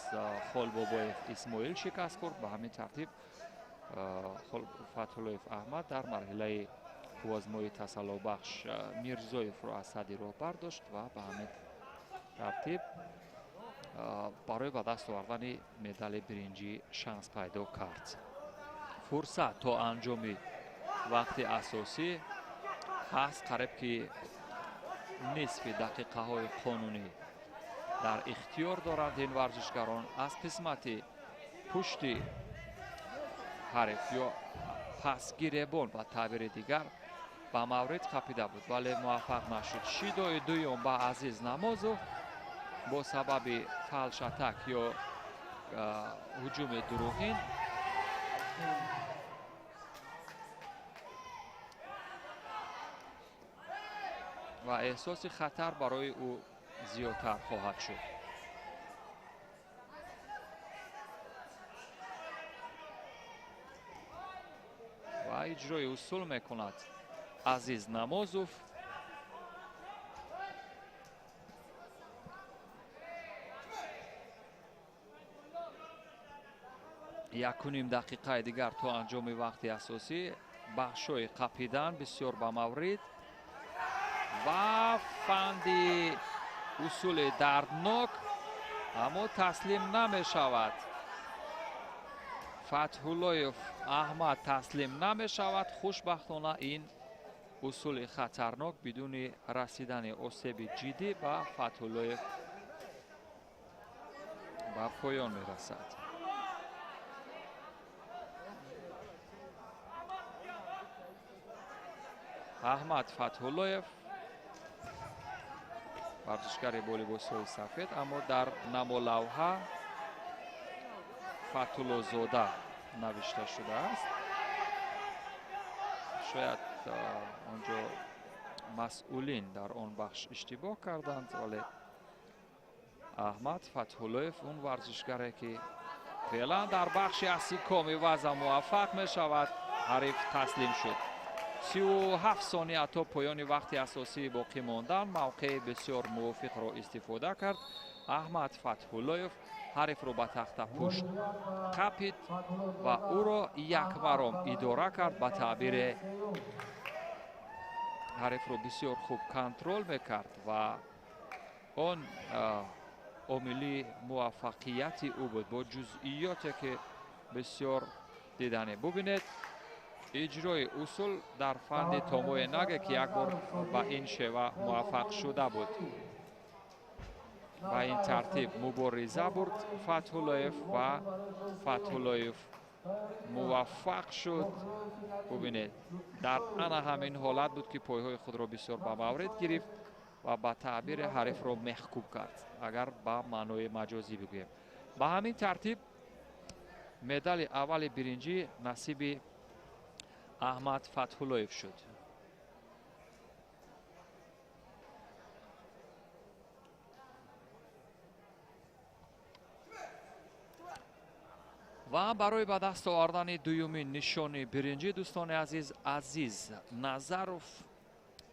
Холбобоев Исмоил шикаст хӯрд. Ба ҳамин тартиб Фатҳуллоев Аҳмад дар марҳилаи қуввазмои тасаллобахш Мирзоевро аз сади роҳ бардошт ва ба ҳамин тартиб барои ба даст овардани медали биринҷӣ шанс пайдо кард. Фурсат то анҷоми вақти асосӣ ҳаст, қариб ки нисфи дақиқаҳои қонунӣ дар ихтиёр доранд ин варзишгарон. Аз қисмати пушти ҳариф ё пасгиребон ба таъбири дигар ба маврид қапида буд, вале муваффақ нашуд. Шидои дуюм ба Азиз Намозов бо сабаби фалшатак ё ҳуҷуми дурӯғин ва эҳсоси хатар барои ӯ зиёдтар хоҳад шуд. Ва иҷрои усул мекунад Азиз Намозов. Якуним дақиқаи дигар то анҷоми вақти асосӣ. Бахшҳои қапидан бисёр ба маврид ва фанди усули дарднок, аммо таслим намешавад. Фатҳуллоев Аҳмад таслим намешавад. Хушбахтона ин усули хатарнок бидуни расидани осеби ҷиддӣ ба Фатҳуллоев ба поён мерасад. Аҳмад Фатҳуллоев варзишгари бо либосҳои сафед, аммо дар намолавҳа Фатҳуллозода навишта шудааст. Шояд онҷо масъулин дар он бахш иштибоҳ карданд, вале Аҳмад Фатҳуллоев он варзишгаре ки феълан дар бахши асикоми ваза муваффақ мешавад, ҳариф таслим шуд. 37 сония то поёни вақти асосӣ боқӣ мондан мавқеи бисёр мувофиқро истифода кард. Аҳмад Фатҳуллоев ҳарифро ба тахта пушт қапид ва ӯро якмаром идора кард. Ба таъбире ҳарифро бисёр хуб контрол мекард ва он омили муваффақияти ӯ буд бо ҷузъиёте ки бисёр диданӣ. Бубинед иҷрои усул дар фанди томои наге ки як бор ба ин шева муваффақ шуда буд. Ба ин тартиб мубориза бурд Фатҳуллоев ва Фатҳуллоев муваффақ шуд. Бубинед, дар ана ҳамин ҳолат буд ки пойҳои худро бисёр ба маврид гирифт ва ба таъбири ҳарифро мехкӯб кард, агар ба маънои маҷозӣ бигӯем. Ба ҳамин тартиб медали аввали биринҷӣ насиби Аҳмад Фатҳуллоев шуд. Ва барои ба даст овардани дуюмин нишони биринҷӣ, дӯстони азиз, Азиз Назаров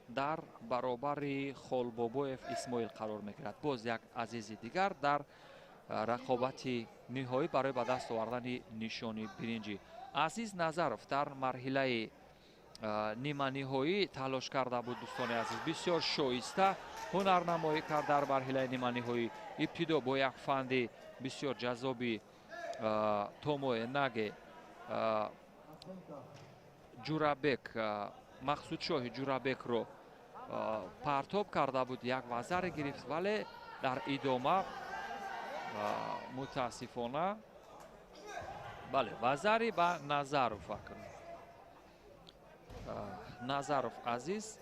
дар баробари Холбобоев Исмоил қарор мегирад. Боз як азизи дигар дар рақобати ниҳоӣ барои ба даст овардани нишони биринҷӣ. Азиз Назаров дар марҳилаи ниманиҳоӣ талош карда буд, дӯстони азиз, бисёр шоиста ҳунарнамоӣ кард дар марҳилаи ниманиҳоӣ. Ибтидо бо як фанди бисёр ҷаззоби томоe наге Ҷурабек, Мақсудшоҳи Ҷурабекро партоб карда буд, як вазаре гирифт, вале дар идома мутаассифона, бале, вазари ба Назаров акнун. Назаров Азиз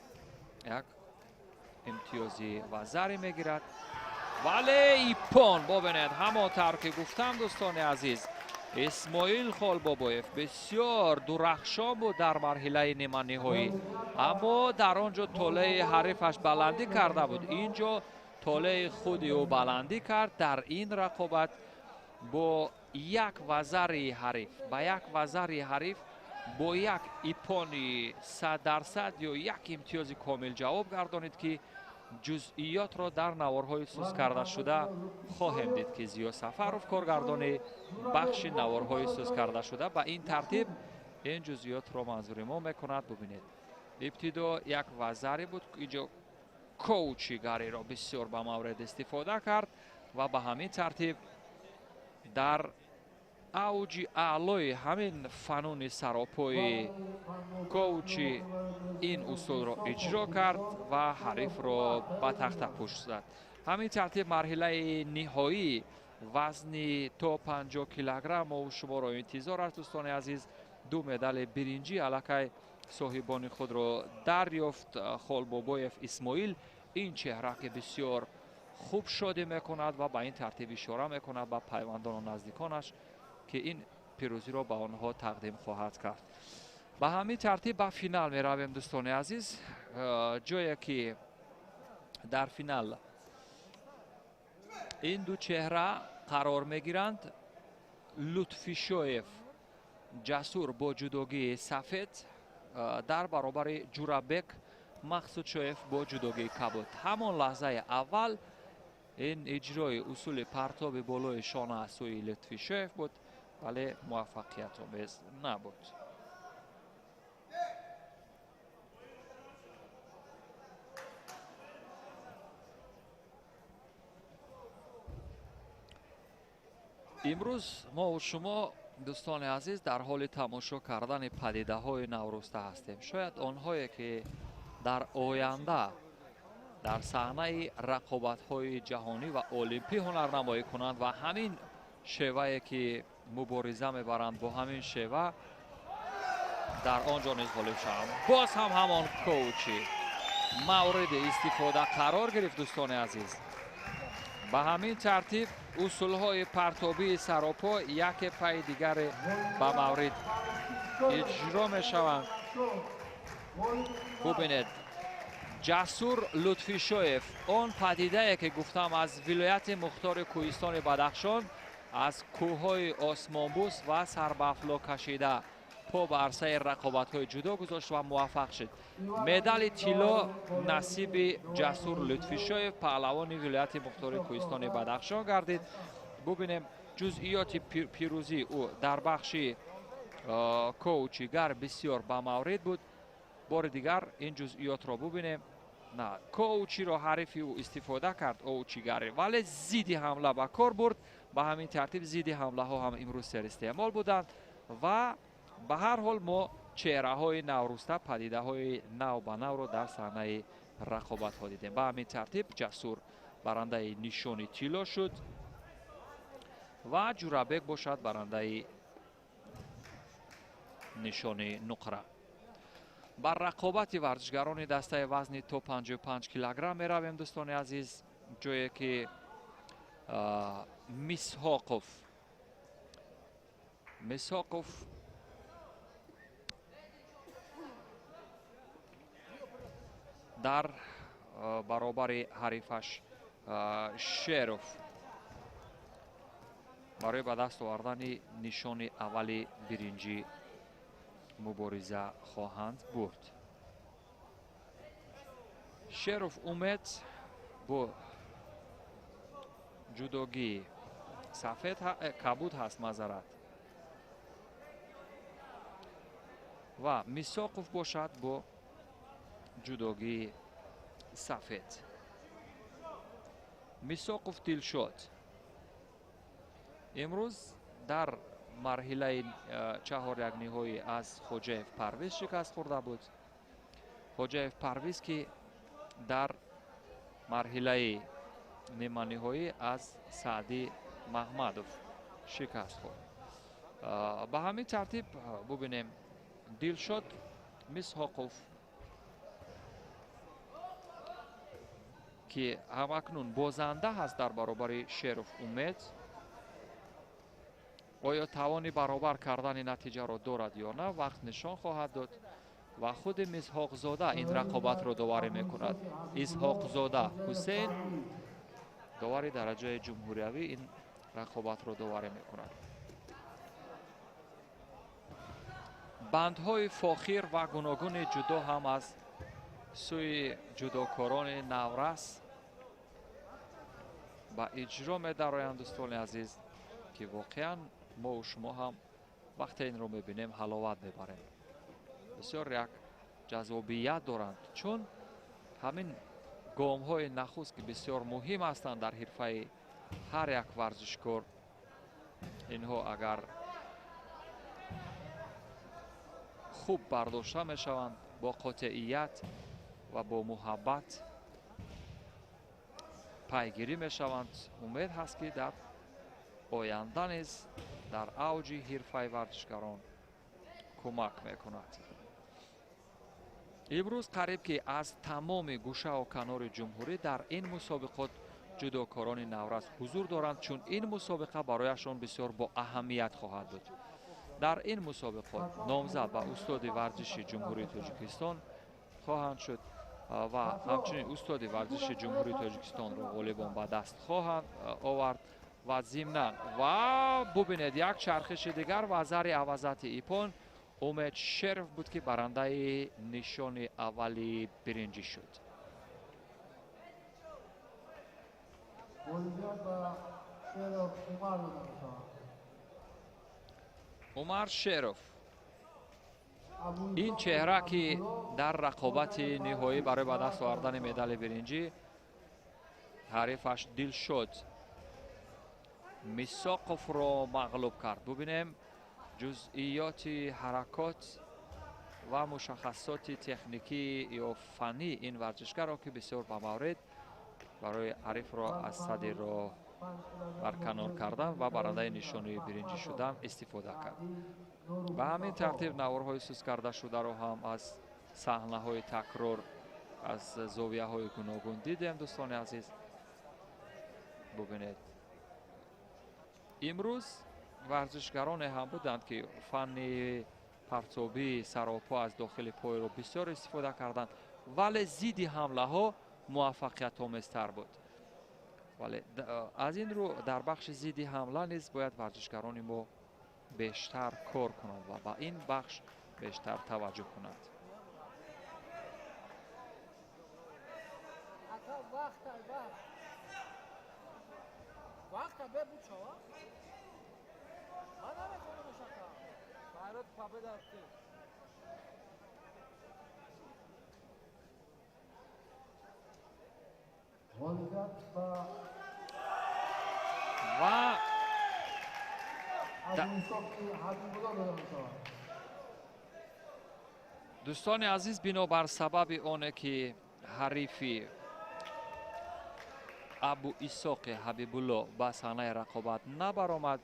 як имтиёзи вазаре мегирад, вале иппон, бубинед, ҳамон тавр ки гуфтам, дӯстони азиз, Исмоил Холбобоев бисёр дурахшон буд дар марҳилаи ниманиҳоӣ, аммо дар он ҷо толеи ҳарифаш баландӣ карда буд. Ин ҷо толеи худи ӯ баландӣ кард дар ин рақобат бо як вазари ҳариф, ба як вазари ҳариф бо як иппони 100% ё як имтиёзи комил ҷавоб гардонид, ки ҷузъиётро дар наворҳои сус карда шуда хоҳем дид, ки Зиё Сафаров, коргардони бахши наворҳои сус карда шуда, ба ин тартиб ин ҷузъиётро манзури мо мекунад. Бубинед, ибтидо як вазаре буд, инҷо коучигариро бисёр ба маврид истифода кард ва ба ҳамин тартиб дар авҷи аълои ҳамин фануни саропои коучи ин усулро иҷро кард ва ҳарифро ба тахтапӯш зад. Ҳамин тартиб марҳилаи ниҳоӣ вазни то 50 килограмм мо шуморо интизор аст, дӯстони азиз. Ду медали биринҷӣ аллакай соҳибони худро дарёфт. Холбобоев Исмоил, ин чеҳра ки бисёр хуб шодӣ мекунад ва ба ин тартиб ишора мекунад ба пайвандону наздиконаш, ки ин пирӯзиро ба онҳо тақдим хоҳад кард. Ба ҳамин тартиб ба финал меравем, дӯстони азиз, ҷое ки дар финал ин ду чеҳра қарор мегиранд. Лутфишоев Ҷасур бо ҷудогии сафед дар баробари Ҷурабек Мақсудшоев бо ҷудогии кабуд. Ҳамон лаҳзаи аввал ин иҷрои усули партоби болои шона аз сӯи Лутфишоев буд, вале муваффақиятомез набуд. Имрӯз мо шумо, дӯстони азиз, дар ҳоли тамошо кардани падидаҳои наврӯзта ҳастем. Шояд онҳое ки дар оянда дар саҳнаи рақобатҳои ҷаҳонӣ ва олимпӣ ҳунарнамоӣ кунанд ва ҳамин шевае ки мубориза мебаранд, бо ҳамин шева дар он ҷо низ ғолиб шаванд. Боз ҳам ҳамон коучи мавриди истифода қарор гирифт, дӯстони азиз. Ба ҳамин тартиб усулҳои партобии саропо яке пайи дигаре ба маврид иҷро мешаванд. Бубинед, Ҷасур Лутфишоев, он падидае ки гуфтам аз вилояти мухтори кӯҳистони Бадахшон, аз кӯҳҳои осмонбӯс ва сарбафло кашида по ба арсаи рақобатҳои ҷудо гузошт ва муваффақ шуд. Медали тилло насиби Ҷасур Лутфишоев, паҳлавони вилояти мухтори кӯҳистони Бадахшон гардид. Бубинем ҷузъиёти пирӯзии ӯ дар бахши коучигар бисёр ба маврид буд. Бори дигар ин ҷузъиётро бубинем. На, коучиро ҳарифи ӯ истифода кард, оучигаре, вале зидди ҳамла ба кор бурд. Ба ҳамин тартиб зидди ҳамлаҳо ҳам имрӯз серистеъмол буданд ва ба ҳар ҳол мо чеҳраҳои наврӯзта, падидаҳои нав ба навро дар саҳнаи рақобатҳо дидем. Ба ҳамин тартиб Ҷасур барандаи нишони тилло шуд ва Ҷурабек бошад барандаи нишони нуқра. Бар рақобати варзишгарони дастаи вазни то 55 килограмм меравем, дӯстони азиз, ҷое ки Мисҳоқов Дар баробари ҳарифаш Шеров барои ба даст овардани нишони аввали биринҷӣ мубориза хоҳанд бурд. Шеров Умед бо ҷудогии сафед кабуд ҳаст, мазарат, ва Мисоқов бошад бо ҷудогии сафед. Мисоқов Дилшод имрӯз дар марҳилаи чаҳорякниҳоӣ аз Хоҷаев Парвиз шикаст хӯрда буд. Хоҷаев Парвиз, ки дар марҳилаи ниманиҳоӣ аз Саъдӣ Маҳмадов шикаст хӯрд. Ба ҳамин тартиб бубинем, Дилшод Мисҳоқов, ки ҳамакнун бозанда ҳаст дар баробари Шеров Умед, оё тавони баробар кардани натиҷаро дорад ё на, вақт нишон хоҳад дод. Ва худи Мисҳоқзода ин рақобатро доварӣ мекунад. Исҳоқзода Ҳусейн, довари дараҷаи ҷумҳуриявӣ, ин рақобатро доварӣ мекунад. Бандҳои фохир ва гуногуни ҷудо ҳам аз сӯи ҷудокорони наврас ба иҷро медароянд, дӯстони азиз, ки воқеан мову шумо ҳам вақте инро мебинем ҳаловат мебарем. Бисёр як ҷаззобият доранд, чун ҳамин гомҳои нахуст, ки бисёр муҳим ҳастанд дар ҳирфаи ҳар як варзишкор, инҳо агар хуб бардошта мешаванд, бо қотеият ва бо муҳаббат пайгирӣ мешаванд, умед ҳаст, ки дар оянда низ дар авҷи ҳирфаи варзишгарон кӯмак мекунад. Имрӯз қариб ки аз тамоми гӯшаву канори ҷумҳурӣ дар ин мусобиқот ҷудокорони наврас ҳузур доранд, чун ин мусобиқа барояшон бисёр бо аҳамият хоҳад буд. Дар ин мусобиқот номзад ба устоди варзиши Ҷумҳурии Тоҷикистон хоҳанд шуд ва ҳамчунин устоди варзиши Ҷумҳурии Тоҷикистонро ғолибон ба даст хоҳанд овард. Ва зимнан ва бубинед, як чархиши дигар ва зари авазати ипон Умед Шеров буд, ки барандаи нишони аввали биринҷӣ шуд. Умар Шеров, ин чеҳра, ки дар рақобати ниҳоӣ барои ба даст овардани медали биринҷӣ ҳарифаш Дилшод Мисоқовро мағлуб кард. Бубинем ҷузъиёти ҳаракот ва мушаххасоти техникӣ ё фаннӣ ин варзишгарро, ки бисёр ба маврид барои ҳарифро аз сади роҳ барканор кардан ва барандаи нишони биринҷӣ шудан истифода кард. Ба ҳамин тартиб наворҳои суст карда шударо ҳам аз саҳнаҳои такрор аз зовияҳои гуногун дидем, дӯстони азиз. Бубинед, имрӯз варзишгароне ҳам буданд, ки фанни партобии саропо аз дохили пойро бисёр истифода карданд, вале зидди ҳамлаҳо муваффақиятомезтар буд. Вале аз ин рӯ дар бахши зидди ҳамла низ бояд варзишгарони мо бештар кор кунанд ва ба ин бахш бештар таваҷҷӯҳ кунанд. Ва дӯстони азиз, бинобар сабаби оне ки ҳарифи Абу Исоқи Ҳабибулло ба саҳнаи рақобат набаромад,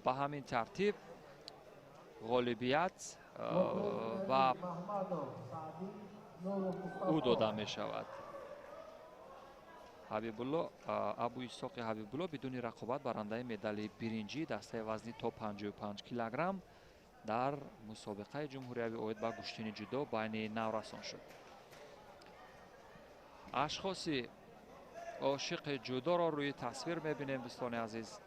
ба ҳамин тартиб ғолибият ба ӯ дода мешавад. Ҳабибулло, Абу Исоқи Ҳабибулло бидуни рақобат барандаи медали биринҷӣ дастаи вазни то 55 килограмм дар мусобиқаи ҷумҳуриявӣ оид ба гӯштини ҷудо байни наврасон шуд. Ашхоси ошиқи ҷудоро рӯи тасвир мебинем, дӯстони азиз,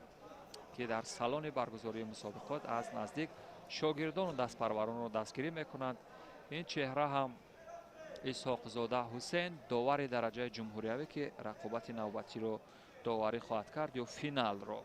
ки дар салони баргузории мусобиқот аз наздик шогирдону дастпарваронро дастгирӣ мекунанд. Ин чеҳра ҳам Исҳоқзода Ҳусейн, довари дараҷаи ҷумҳуриявӣ, ки рақобати навбатиро доварӣ хоҳад кард ё финалро.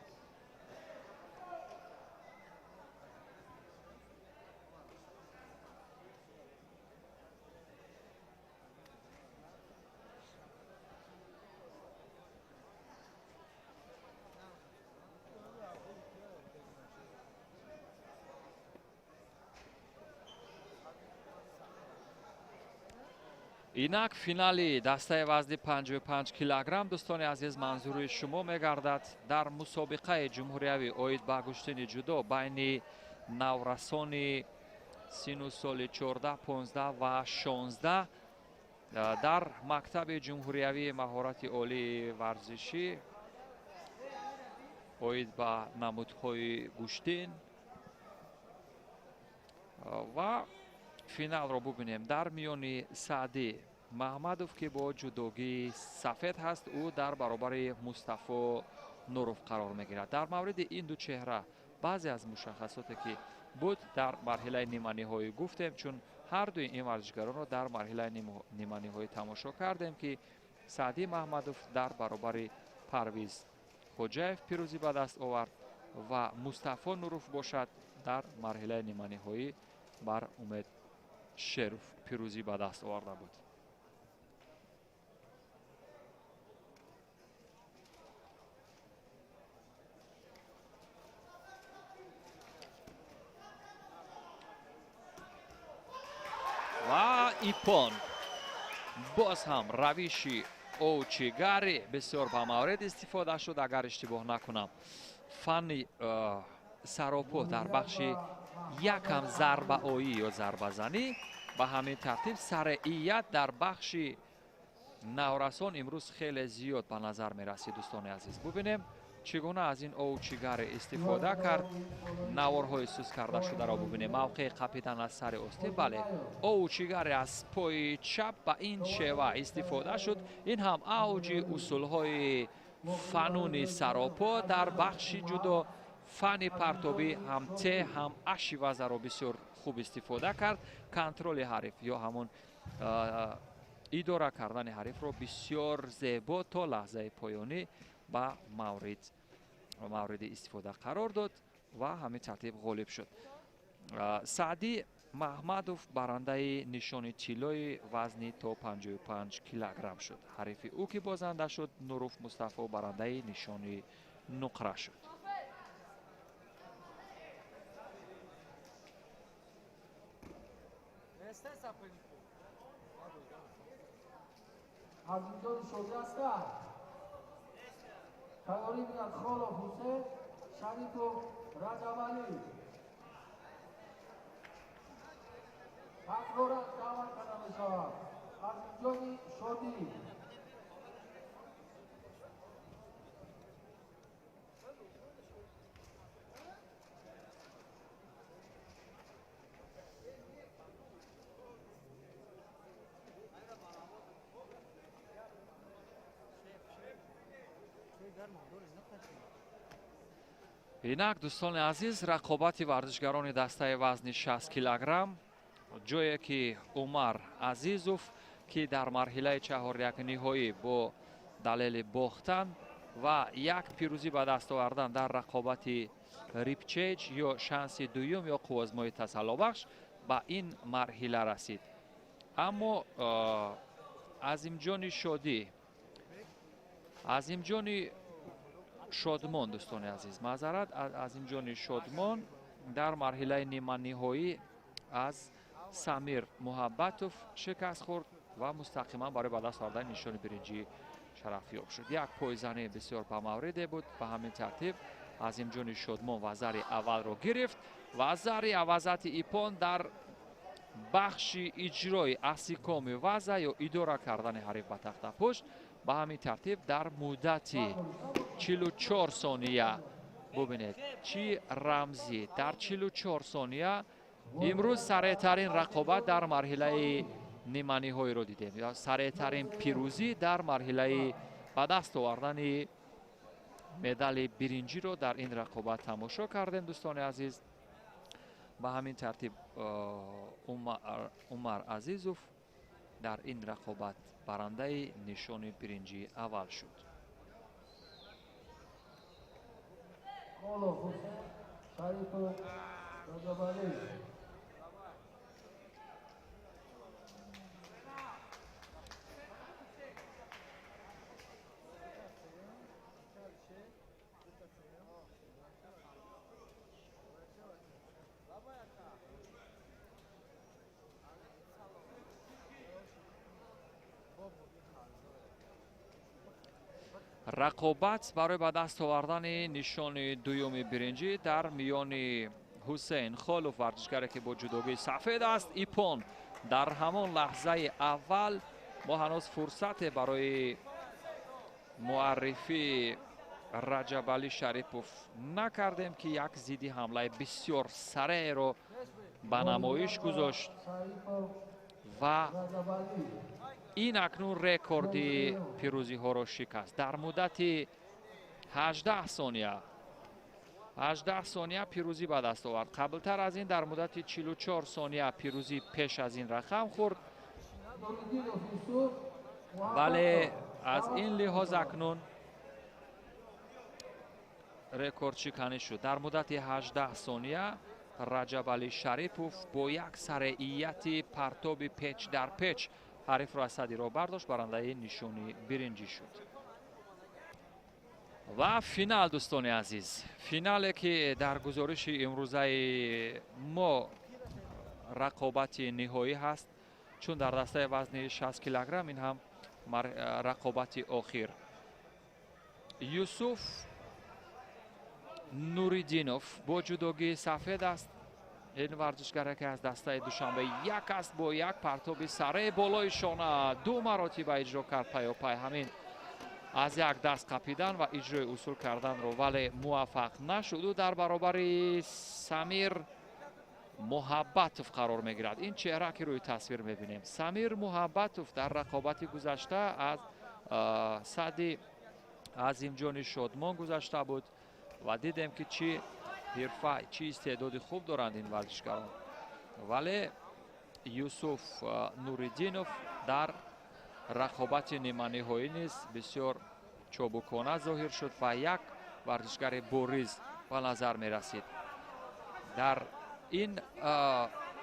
Инак финали дастаи вазни 55 килограмм, дӯстони азиз, манзури шумо мегардад. Дар мусобиқаи ҷумҳуриявӣ оид ба гӯштини ҷудо байни наврасони сину соли 14, 15 ва 16 дар мактаби ҷумҳуриявии маҳорати олии варзишӣ оид ба намудҳои гӯштин ва финалро бубинем. Дар миёни Саъдӣ Маҳмадов, ки бо ҷудогии сафед ҳаст, ӯ дар баробари Мустафо Нуров қарор мегирад. Дар мавриди ин ду чеҳра баъзе аз мушаххасоте ки буд дар марҳилаи ниманиҳоӣ гуфтем, чун ҳар дуи ин варзишгаронро дар марҳилаи ниманиҳоӣ тамошо кардем, ки Саъдӣ Маҳмадов дар баробари Парвиз Хоҷаев пирӯзӣ ба даст овард ва Мустафо Нуров бошад дар марҳилаи ниманиҳоӣ бар Умед Шеров пирӯзӣ ба даст оварда буд. Ва ипон боз ҳам равиши овчигари бисёр ба маврид истифода шуд, агар иштибоҳ накунам. Фанни саропо дар бахши якам зарбаоӣ ё зарбазанӣ, ба ҳамин тартиб сареият дар бахши наврасон имрӯз хеле зиёд ба назар мерасид. Дӯстони азиз, бубинем чӣ гуна аз ин овчигаре истифода кард. Наворҳои сус карда шударо бубинем. Мавқеи қапидан аз сари остин, бале, овчигаре аз пои чап ба ин шева истифода шуд. Ин ҳам авҷи усулҳои фануни саропо дар бахши ҷудо. Фани партобӣ ҳам те ҳам аши вазаро бисёр хуб истифода кард. Контроли ҳариф ё ҳамон идора кардани ҳарифро бисёр зебо то лаҳзаи поёнӣ ба мавриди истифода қарор дод ва ҳамин тартиб ғолиб шуд. Саъдӣ Маҳмадов барандаи нишони тиллои вазни то 55 килограмм шуд. Ҳарифи ӯ ки бозанда шуд, Нуров Мустафо, барандаи нишони нуқра шуд. Азимҷони Шодӣ ҳастанд. Тайёрӣ бинад Холов Ҳусейн, Шарипов Раҷабалӣ. Такроран даъват карда мешавад Азимҷони Шодӣ. Инак, дӯстони азиз, рақобати варзишгарони дастаи вазни 60 килограмм, ҷое ки Умар Азизов, ки дар марҳилаи чаҳорякниҳоӣ бо далели бохтан ва як пирӯзӣ ба даст овардан дар рақобати рипчеҷ ё шанси дуюм ё қуввозмои тасаллобахш ба ин марҳила расид. Аммо Азимҷони Шодӣ, Азимҷони Шодмон, дӯстони азиз, маъзарат, Азимҷони Шодмон дар марҳилаи ниманиҳоӣ аз Самир Муҳаббатов шикаст хӯрд ва мустақиман барои ба даст овардани нишони биринҷӣ шарафёб шуд. Як пойзании бисёр ба мавриде буд. Ба ҳамин тартиб Азимҷони Шодмон вазари аввалро гирифт ва зари авазати ипон дар бахши иҷрои асикоми ваза ё идора кардани ҳариф ба тахтапушт ба ҳамин тартиб дар муддати 44 сония, бубинед чӣ рамзӣ, дар 44 сония имрӯз сареътарин рақобат дар марҳилаи ниманиҳоиро дидем, ё сареътарин пирӯзӣ дар марҳилаи ба даст овардани медали биринҷиро дар ин рақобат тамошо кардем, дӯстони азиз. Ба ҳамин тартиб Умар Азизов дар ин рақобат барандаи нишони биринҷии аввал шуд. Рақобат барои ба даст овардани нишони дуюми биринҷӣ дар миёни Ҳусейн Холов, варзишгаре ки бо ҷудогии сафед аст, ипон дар ҳамон лаҳзаи аввал мо ҳанӯз фурсате барои муаррифии Раҷабалӣ Шарипов накардем, ки як зидди ҳамлаи бисёр сареъро ба намоиш гузошт ва ин акнун рекорди пирӯзиҳоро шикаст. Дар муддати 18 сония 18 сония пирӯзӣ ба даст овард. Қаблтар аз ин дар муддати 44 сония пирӯзӣ пеш аз ин рақам хӯрд, вале аз ин лиҳоз акнун рекордшиканӣ шуд. Дар муддати 18 сония Раҷабалӣ Шарипов бо як сареияти партоби печ дар печ ҳарифро аз садиро бардошт, барандаи нишони биринҷӣ шуд. Ва финал, дӯстони азиз, финале ки дар гузориши имрӯзаи мо рақобати ниҳоӣ ҳаст, чун дар дастаи вазни 60 килограмм ин ҳам рақобати охир. Юсуф Нуриддинов бо ҷудогии сафед аст. Ин варзишгаре ки аз дастаи Душанбе як аст, бо як партоби сареъ болои шона ду маротиба иҷро кард пайопай ҳамин аз як даст қапидан ва иҷрои усул карданро, вале муваффақ нашуд. Ӯ дар баробари Самир Муҳаббатов қарор мегирад. Ин чеҳра ки рӯи тасвир мебинем, Самир Муҳаббатов дар рақобати гузашта аз сади Азимҷони Шодмон гузашта буд ва дидем ки чӣ ҳирфа, чӣ истеъдоди хуб доранд ин варзишгарон. Вале Юсуф Нуриддинов дар рақобати ниманиҳоӣ низ бисёр чобукона зоҳир шуд ва як варзишгари бориз ба назар мерасид. Дар ин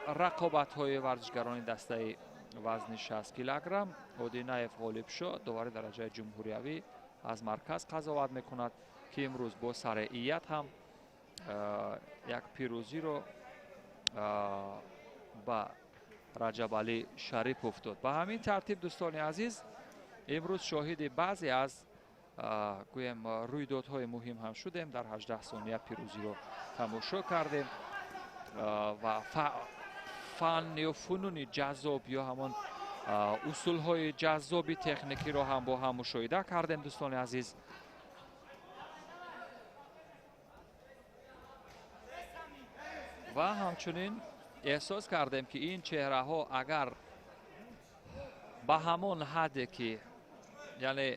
рақобатҳои варзишгарони дастаи вазни 60 килограмм Одинаев ғолиб шуд. Довари дараҷаи ҷумҳуриявӣ аз марказ қазоват мекунад, ки имрӯз бо сареият ҳам як пирӯзиро ба Раҷабалӣ Шарипов дод. Ба ҳамин тартиб, дӯстони азиз, имрӯз шоҳиди баъзе аз гӯем рӯйдодҳои муҳим ҳам шудем. Дар 18 сония пирӯзиро тамошо кардем ва фан ё фунуни ҷаззоб ё ҳамон усулҳои ҷаззоби техникиро ҳам бо ҳам мушоҳида кардем, дӯстони азиз. Ва ҳамчунин эҳсос кардем, ки ин чеҳраҳо агар ба ҳамон ҳадде ки яъне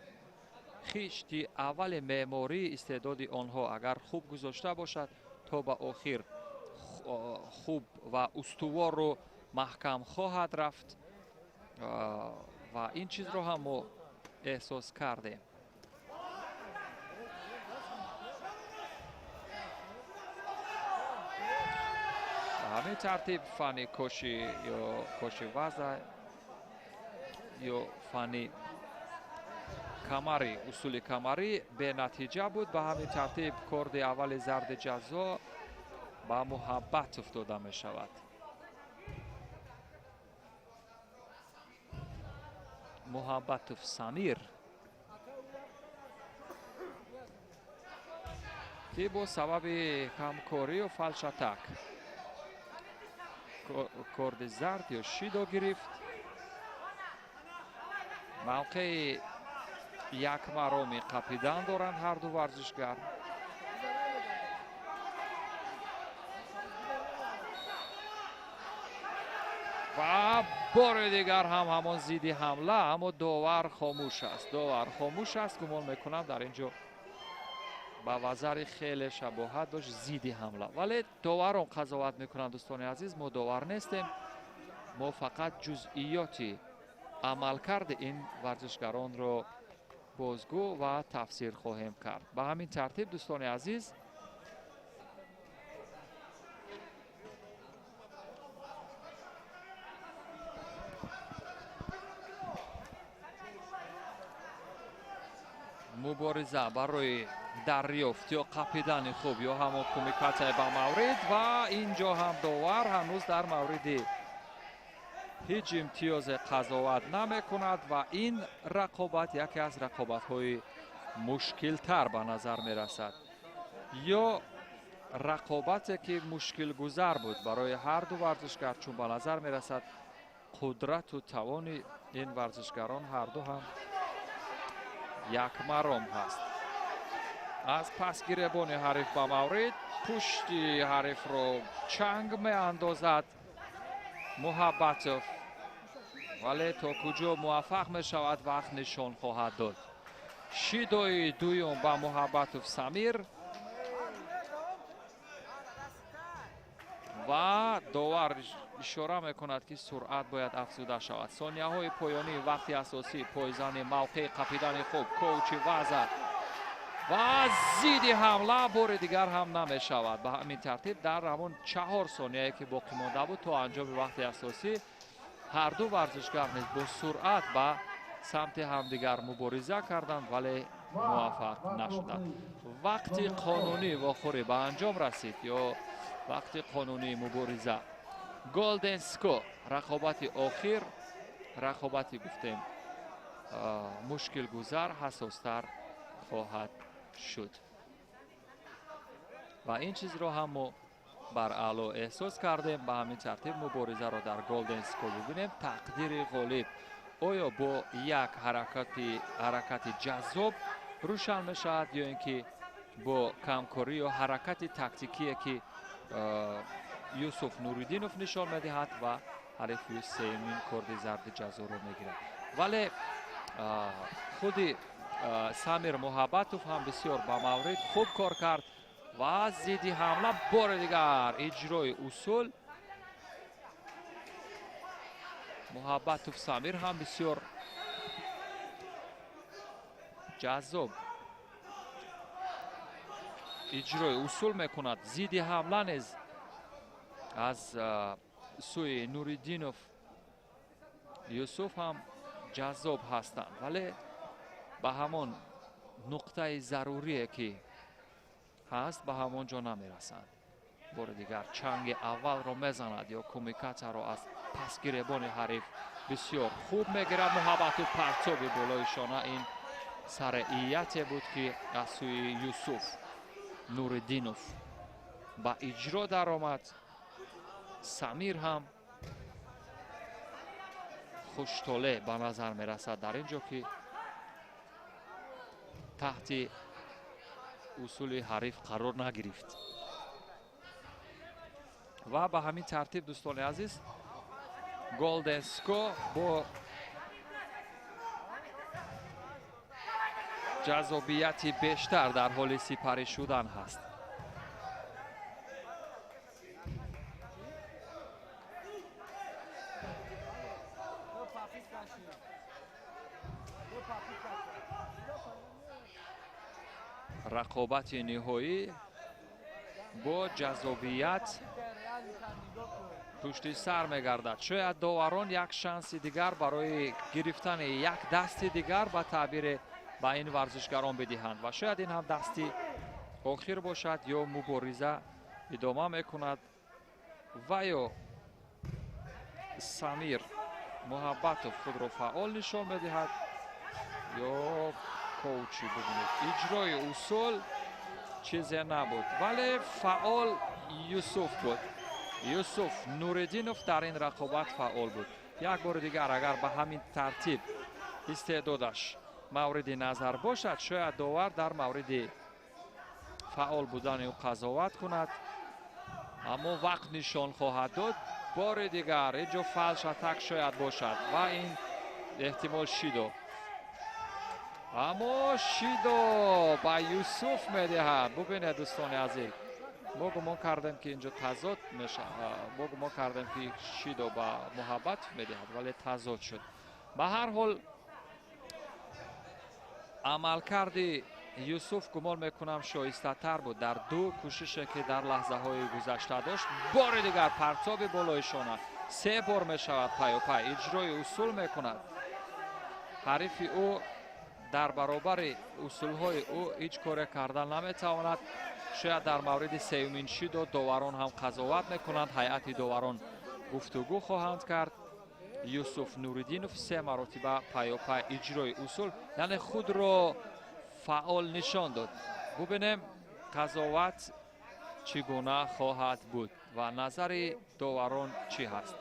хишти аввали меъмории истеъдоди онҳо агар хуб гузошта бошад, то ба охир хуб ва устувору маҳкам хоҳад рафт ва ин чизро ҳам мо эҳсос кардем. Ҳамин тартиб фани коши ё коши ваза ё фани камарӣ, усули камарӣ бенатиҷа буд. Ба ҳамин тартиб корди аввали зарди ҷазо ба Муҳаббатов дода мешавад. Муҳаббатов Самир, ки бо сабаби камкорию фалшатак корди зард ё шидо гирифт. Мавқеи якмароми қапидан доранд ҳарду варзишгар. Ва бори дигар ҳам ҳамон зидди ҳамла, аммо довар хомӯш аст. Довар хомӯш аст. Гумон мекунам дар ин ҷо ба вазари хеле шабоҳат дошт зидди ҳамла, вале доварон қазоват мекунанд. Дӯстони азиз, мо довар нестем, мо фақат ҷузъиёти амалкарди ин варзишгаронро бозгӯ ва тафсир хоҳем кард. Ба ҳамин тартиб, дӯстони азиз, мубориза барои дарёфт ё қапидани хуб ё ҳамон кумикатсия ба маврид, ва ин ҷо ҳам довар ҳанӯз дар мавриди ҳеҷ имтиёзе қазоват намекунад ва ин рақобат яке аз рақобатҳои мушкилтар ба назар мерасад, ё рақобате ки мушкилгузар буд барои ҳар ду варзишгар, чун ба назар мерасад қудрату тавони ин варзишгарон ҳар ду ҳам якмаром ҳаст. Аз пас гиребони ҳариф ба маврид, пушти ҳарифро чанг меандозад Муҳаббатов, вале то куҷо муваффақ мешавад вақт нишон хоҳад дод. Шидои дуюм ба Муҳаббатов Самир ва довар ишора мекунад, ки суръат бояд афзуда шавад. Сонияҳои поёнии вақти асосӣ, пойзани мавқеи қапидани хуб, коучи ваза ва зидди ҳамла бори дигар ҳам намешавад. Ба ҳамин тартиб дар ҳамон 4 сонияе ки боқӣ монда буд то анҷоми вақти асосӣ, ҳар ду варзишгар низ бо суръат ба самти ҳамдигар мубориза карданд, вале муваффақ нашуданд. Вақти қонунии вохӯрӣ ба анҷом расид, ё вақти қонунии мубориза. Golden Score, рақобати охир, рақобати гуфтем мушкилгузар, ҳассостар хоҳад шуд ва ин чизро ҳам мо бар аъло эҳсос кардем. Ба ҳамин тартиб муборизаро дар Golden Score бибинем. Тақдири ғолиб оё бо як ҳаракати ҷаззоб рӯшан мешавад, ё ин ки бо камкорӣ ё ҳаракати тактикие ки Юсуф Нуриддинов нишон медиҳад ва ҳарифи сеюмин корди зарди ҷазоро мегирад. Вале худи Самир Муҳаббатов ҳам бисёр ба маврид хуб кор кард ва зидди ҳамла бори дигар иҷрои усул. Муҳаббатов Самир ҳам бисёр ҷаззоб иҷрои усул мекунад. Зидди ҳамла низ аз сӯи Нуриддинов Юсуф ҳам ҷаззоб ҳастанд, вале ба ҳамон нуқтаи зарурие ки ҳаст ба ҳамон ҷо намерасанд. Бори дигар чанги аввалро мезанад ё кумикатсияро аз пасгиребони ҳариф бисёр хуб мегирад. Муҳаббату партоби болои шона, ин сараияте буд ки аз сӯи Юсуф Нуриддинов ба иҷро даромад. Самир ҳам хуштоле ба назар мерасад дар ин ҷо ки таҳти усули ҳариф қарор нагирифт. Ва ба ҳамин тартиб, дӯстони азиз, Golden Score бо ҷаззобияти бештар дар ҳоли сипарӣ шудан ҳаст. Рақобати ниҳоӣ бо ҷаззобият пушти сар мегардад. Шояд доварон як шанси дигар барои гирифтани як дасти дигар ба таъбире ба ин варзишгарон бидиҳанд ва шояд ин ҳам дасти охир бошад, ё мубориза идома мекунад ва ё Самир Муҳаббатов худро фаъол нишон медиҳад, ё коучи. Бубинед, иҷрои усул чизе набуд, вале фаъол Юсуф буд. Юсуф Нуриддинов дар ин рақобат фаъол буд. Як бори дигар агар ба ҳамин тартиб истеъдодаш мавриди назар бошад, шояд довар дар мавриди фаъол будани ӯ қазоват кунад. Аммо вақт нишон хоҳад дод. Бори дигар инҷо фалш атак шояд бошад ва ин эҳтимол шидо. Аммо шидо ба Юсуф медиҳад. Бубинед, дӯстони азиз, мо гумон кардем, ки инҷо тазод мешавад. Мо гумон кардем, ки шидо ба Муҳаббатов медиҳад, вале тазод шуд. Ба ҳар ҳол, амалкарди Юсуф, гумон мекунам, шоистатар буд дар ду кӯшише, ки дар лаҳзаҳои гузашта дошт. Бори дигар партоби болои шона, се бор мешавад паёпай иҷрои усул мекунад. Ҳарифи ӯ дар баробари усулҳои ӯ ҳеҷ коре карда наметавонад. Шояд дар мавриди сеюмин шидо доварон ҳам қазоват мекунанд, ҳайати доварон гуфтугӯ хоҳанд кард. Юсуф Нуриддинов се маротиба паёпай иҷрои усул, яъне худро фаъол нишон дод. Бубинем, қазоват чӣ гуна хоҳад буд ва назари доварон чӣ ҳаст.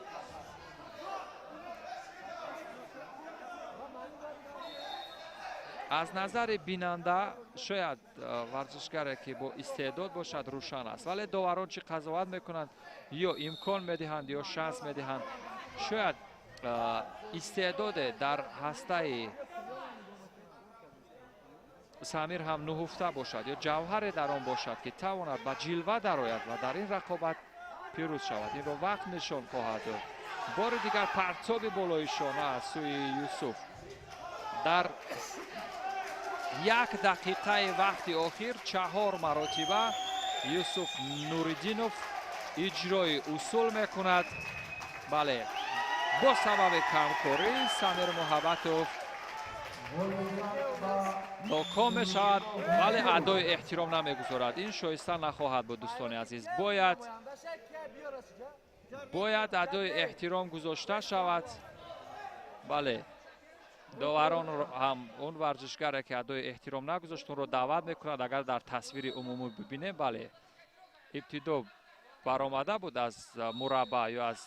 Аз назари бинанда шояд варзишгаре, ки бо истеъдод бошад, рӯшан аст, вале доварон чӣ қазоват мекунанд? Ё имкон медиҳанд, ё шанс медиҳанд. Шояд истеъдоде дар ҳастаи Самир ҳам нуҳуфта бошад ё ҷавҳаре дар он бошад, ки тавонад ба ҷилва дарояд ва дар ин рақобат пирӯз шавад. Инро вақт нишон хоҳад дод. Бори дигар партоби болои шона аз сӯи Юсуф. Дар як дақиқаи вақти охир чаҳор маротиба Юсуф Нуриддинов иҷрои усул мекунад. Бале, бо сабаби камкорӣ Самир Муҳаббатов ноком мешавад, вале адои эҳтиром намегузорад. Ин шоиста нахоҳад буд, дӯстони азиз. Бояд адои эҳтиром гузошта шавад. Бале, доварон ҳам он варзишгаре, ки адои эҳтиром нагузошт, онро даъват мекунад. Агар дар тасвири умумӣ бибинем, бале, ибтидо баромада буд аз мураббаъ ё аз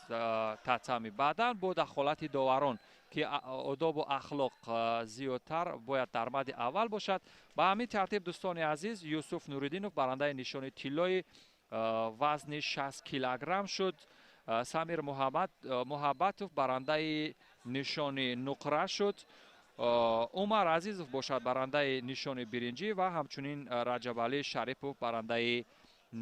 татами, баъдан бо дахолати доварон, ки одобу ахлоқ зиёдтар бояд дар мадди аввал бошад. Ба ҳамин тартиб, дӯстони азиз, Юсуф Нуриддинов барандаи нишони тиллои вазни 60 килограмм шуд. Самир Муҳаббатов барандаи нишони нуқра шуд. Умар Азизов бошад барандаи нишони биринҷӣ ва ҳамчунин Раҷабалӣ Шарипов барандаи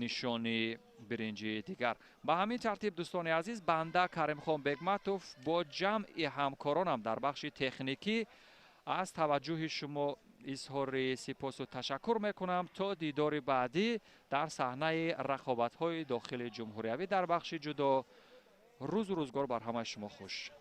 нишони биринҷии дигар. Ба ҳамин тартиб, дӯстони азиз, банда Каримхон Бегматов бо ҷамъи ҳамкоронам дар бахши техникӣ аз таваҷҷӯҳи шумо изҳори сипосу ташаккур мекунам. То дидори баъдӣ дар саҳнаи рақобатҳои дохили ҷумҳуриявӣ дар бахши ҷудо. Рӯзу рӯзгор бар ҳамаи шумо хуш.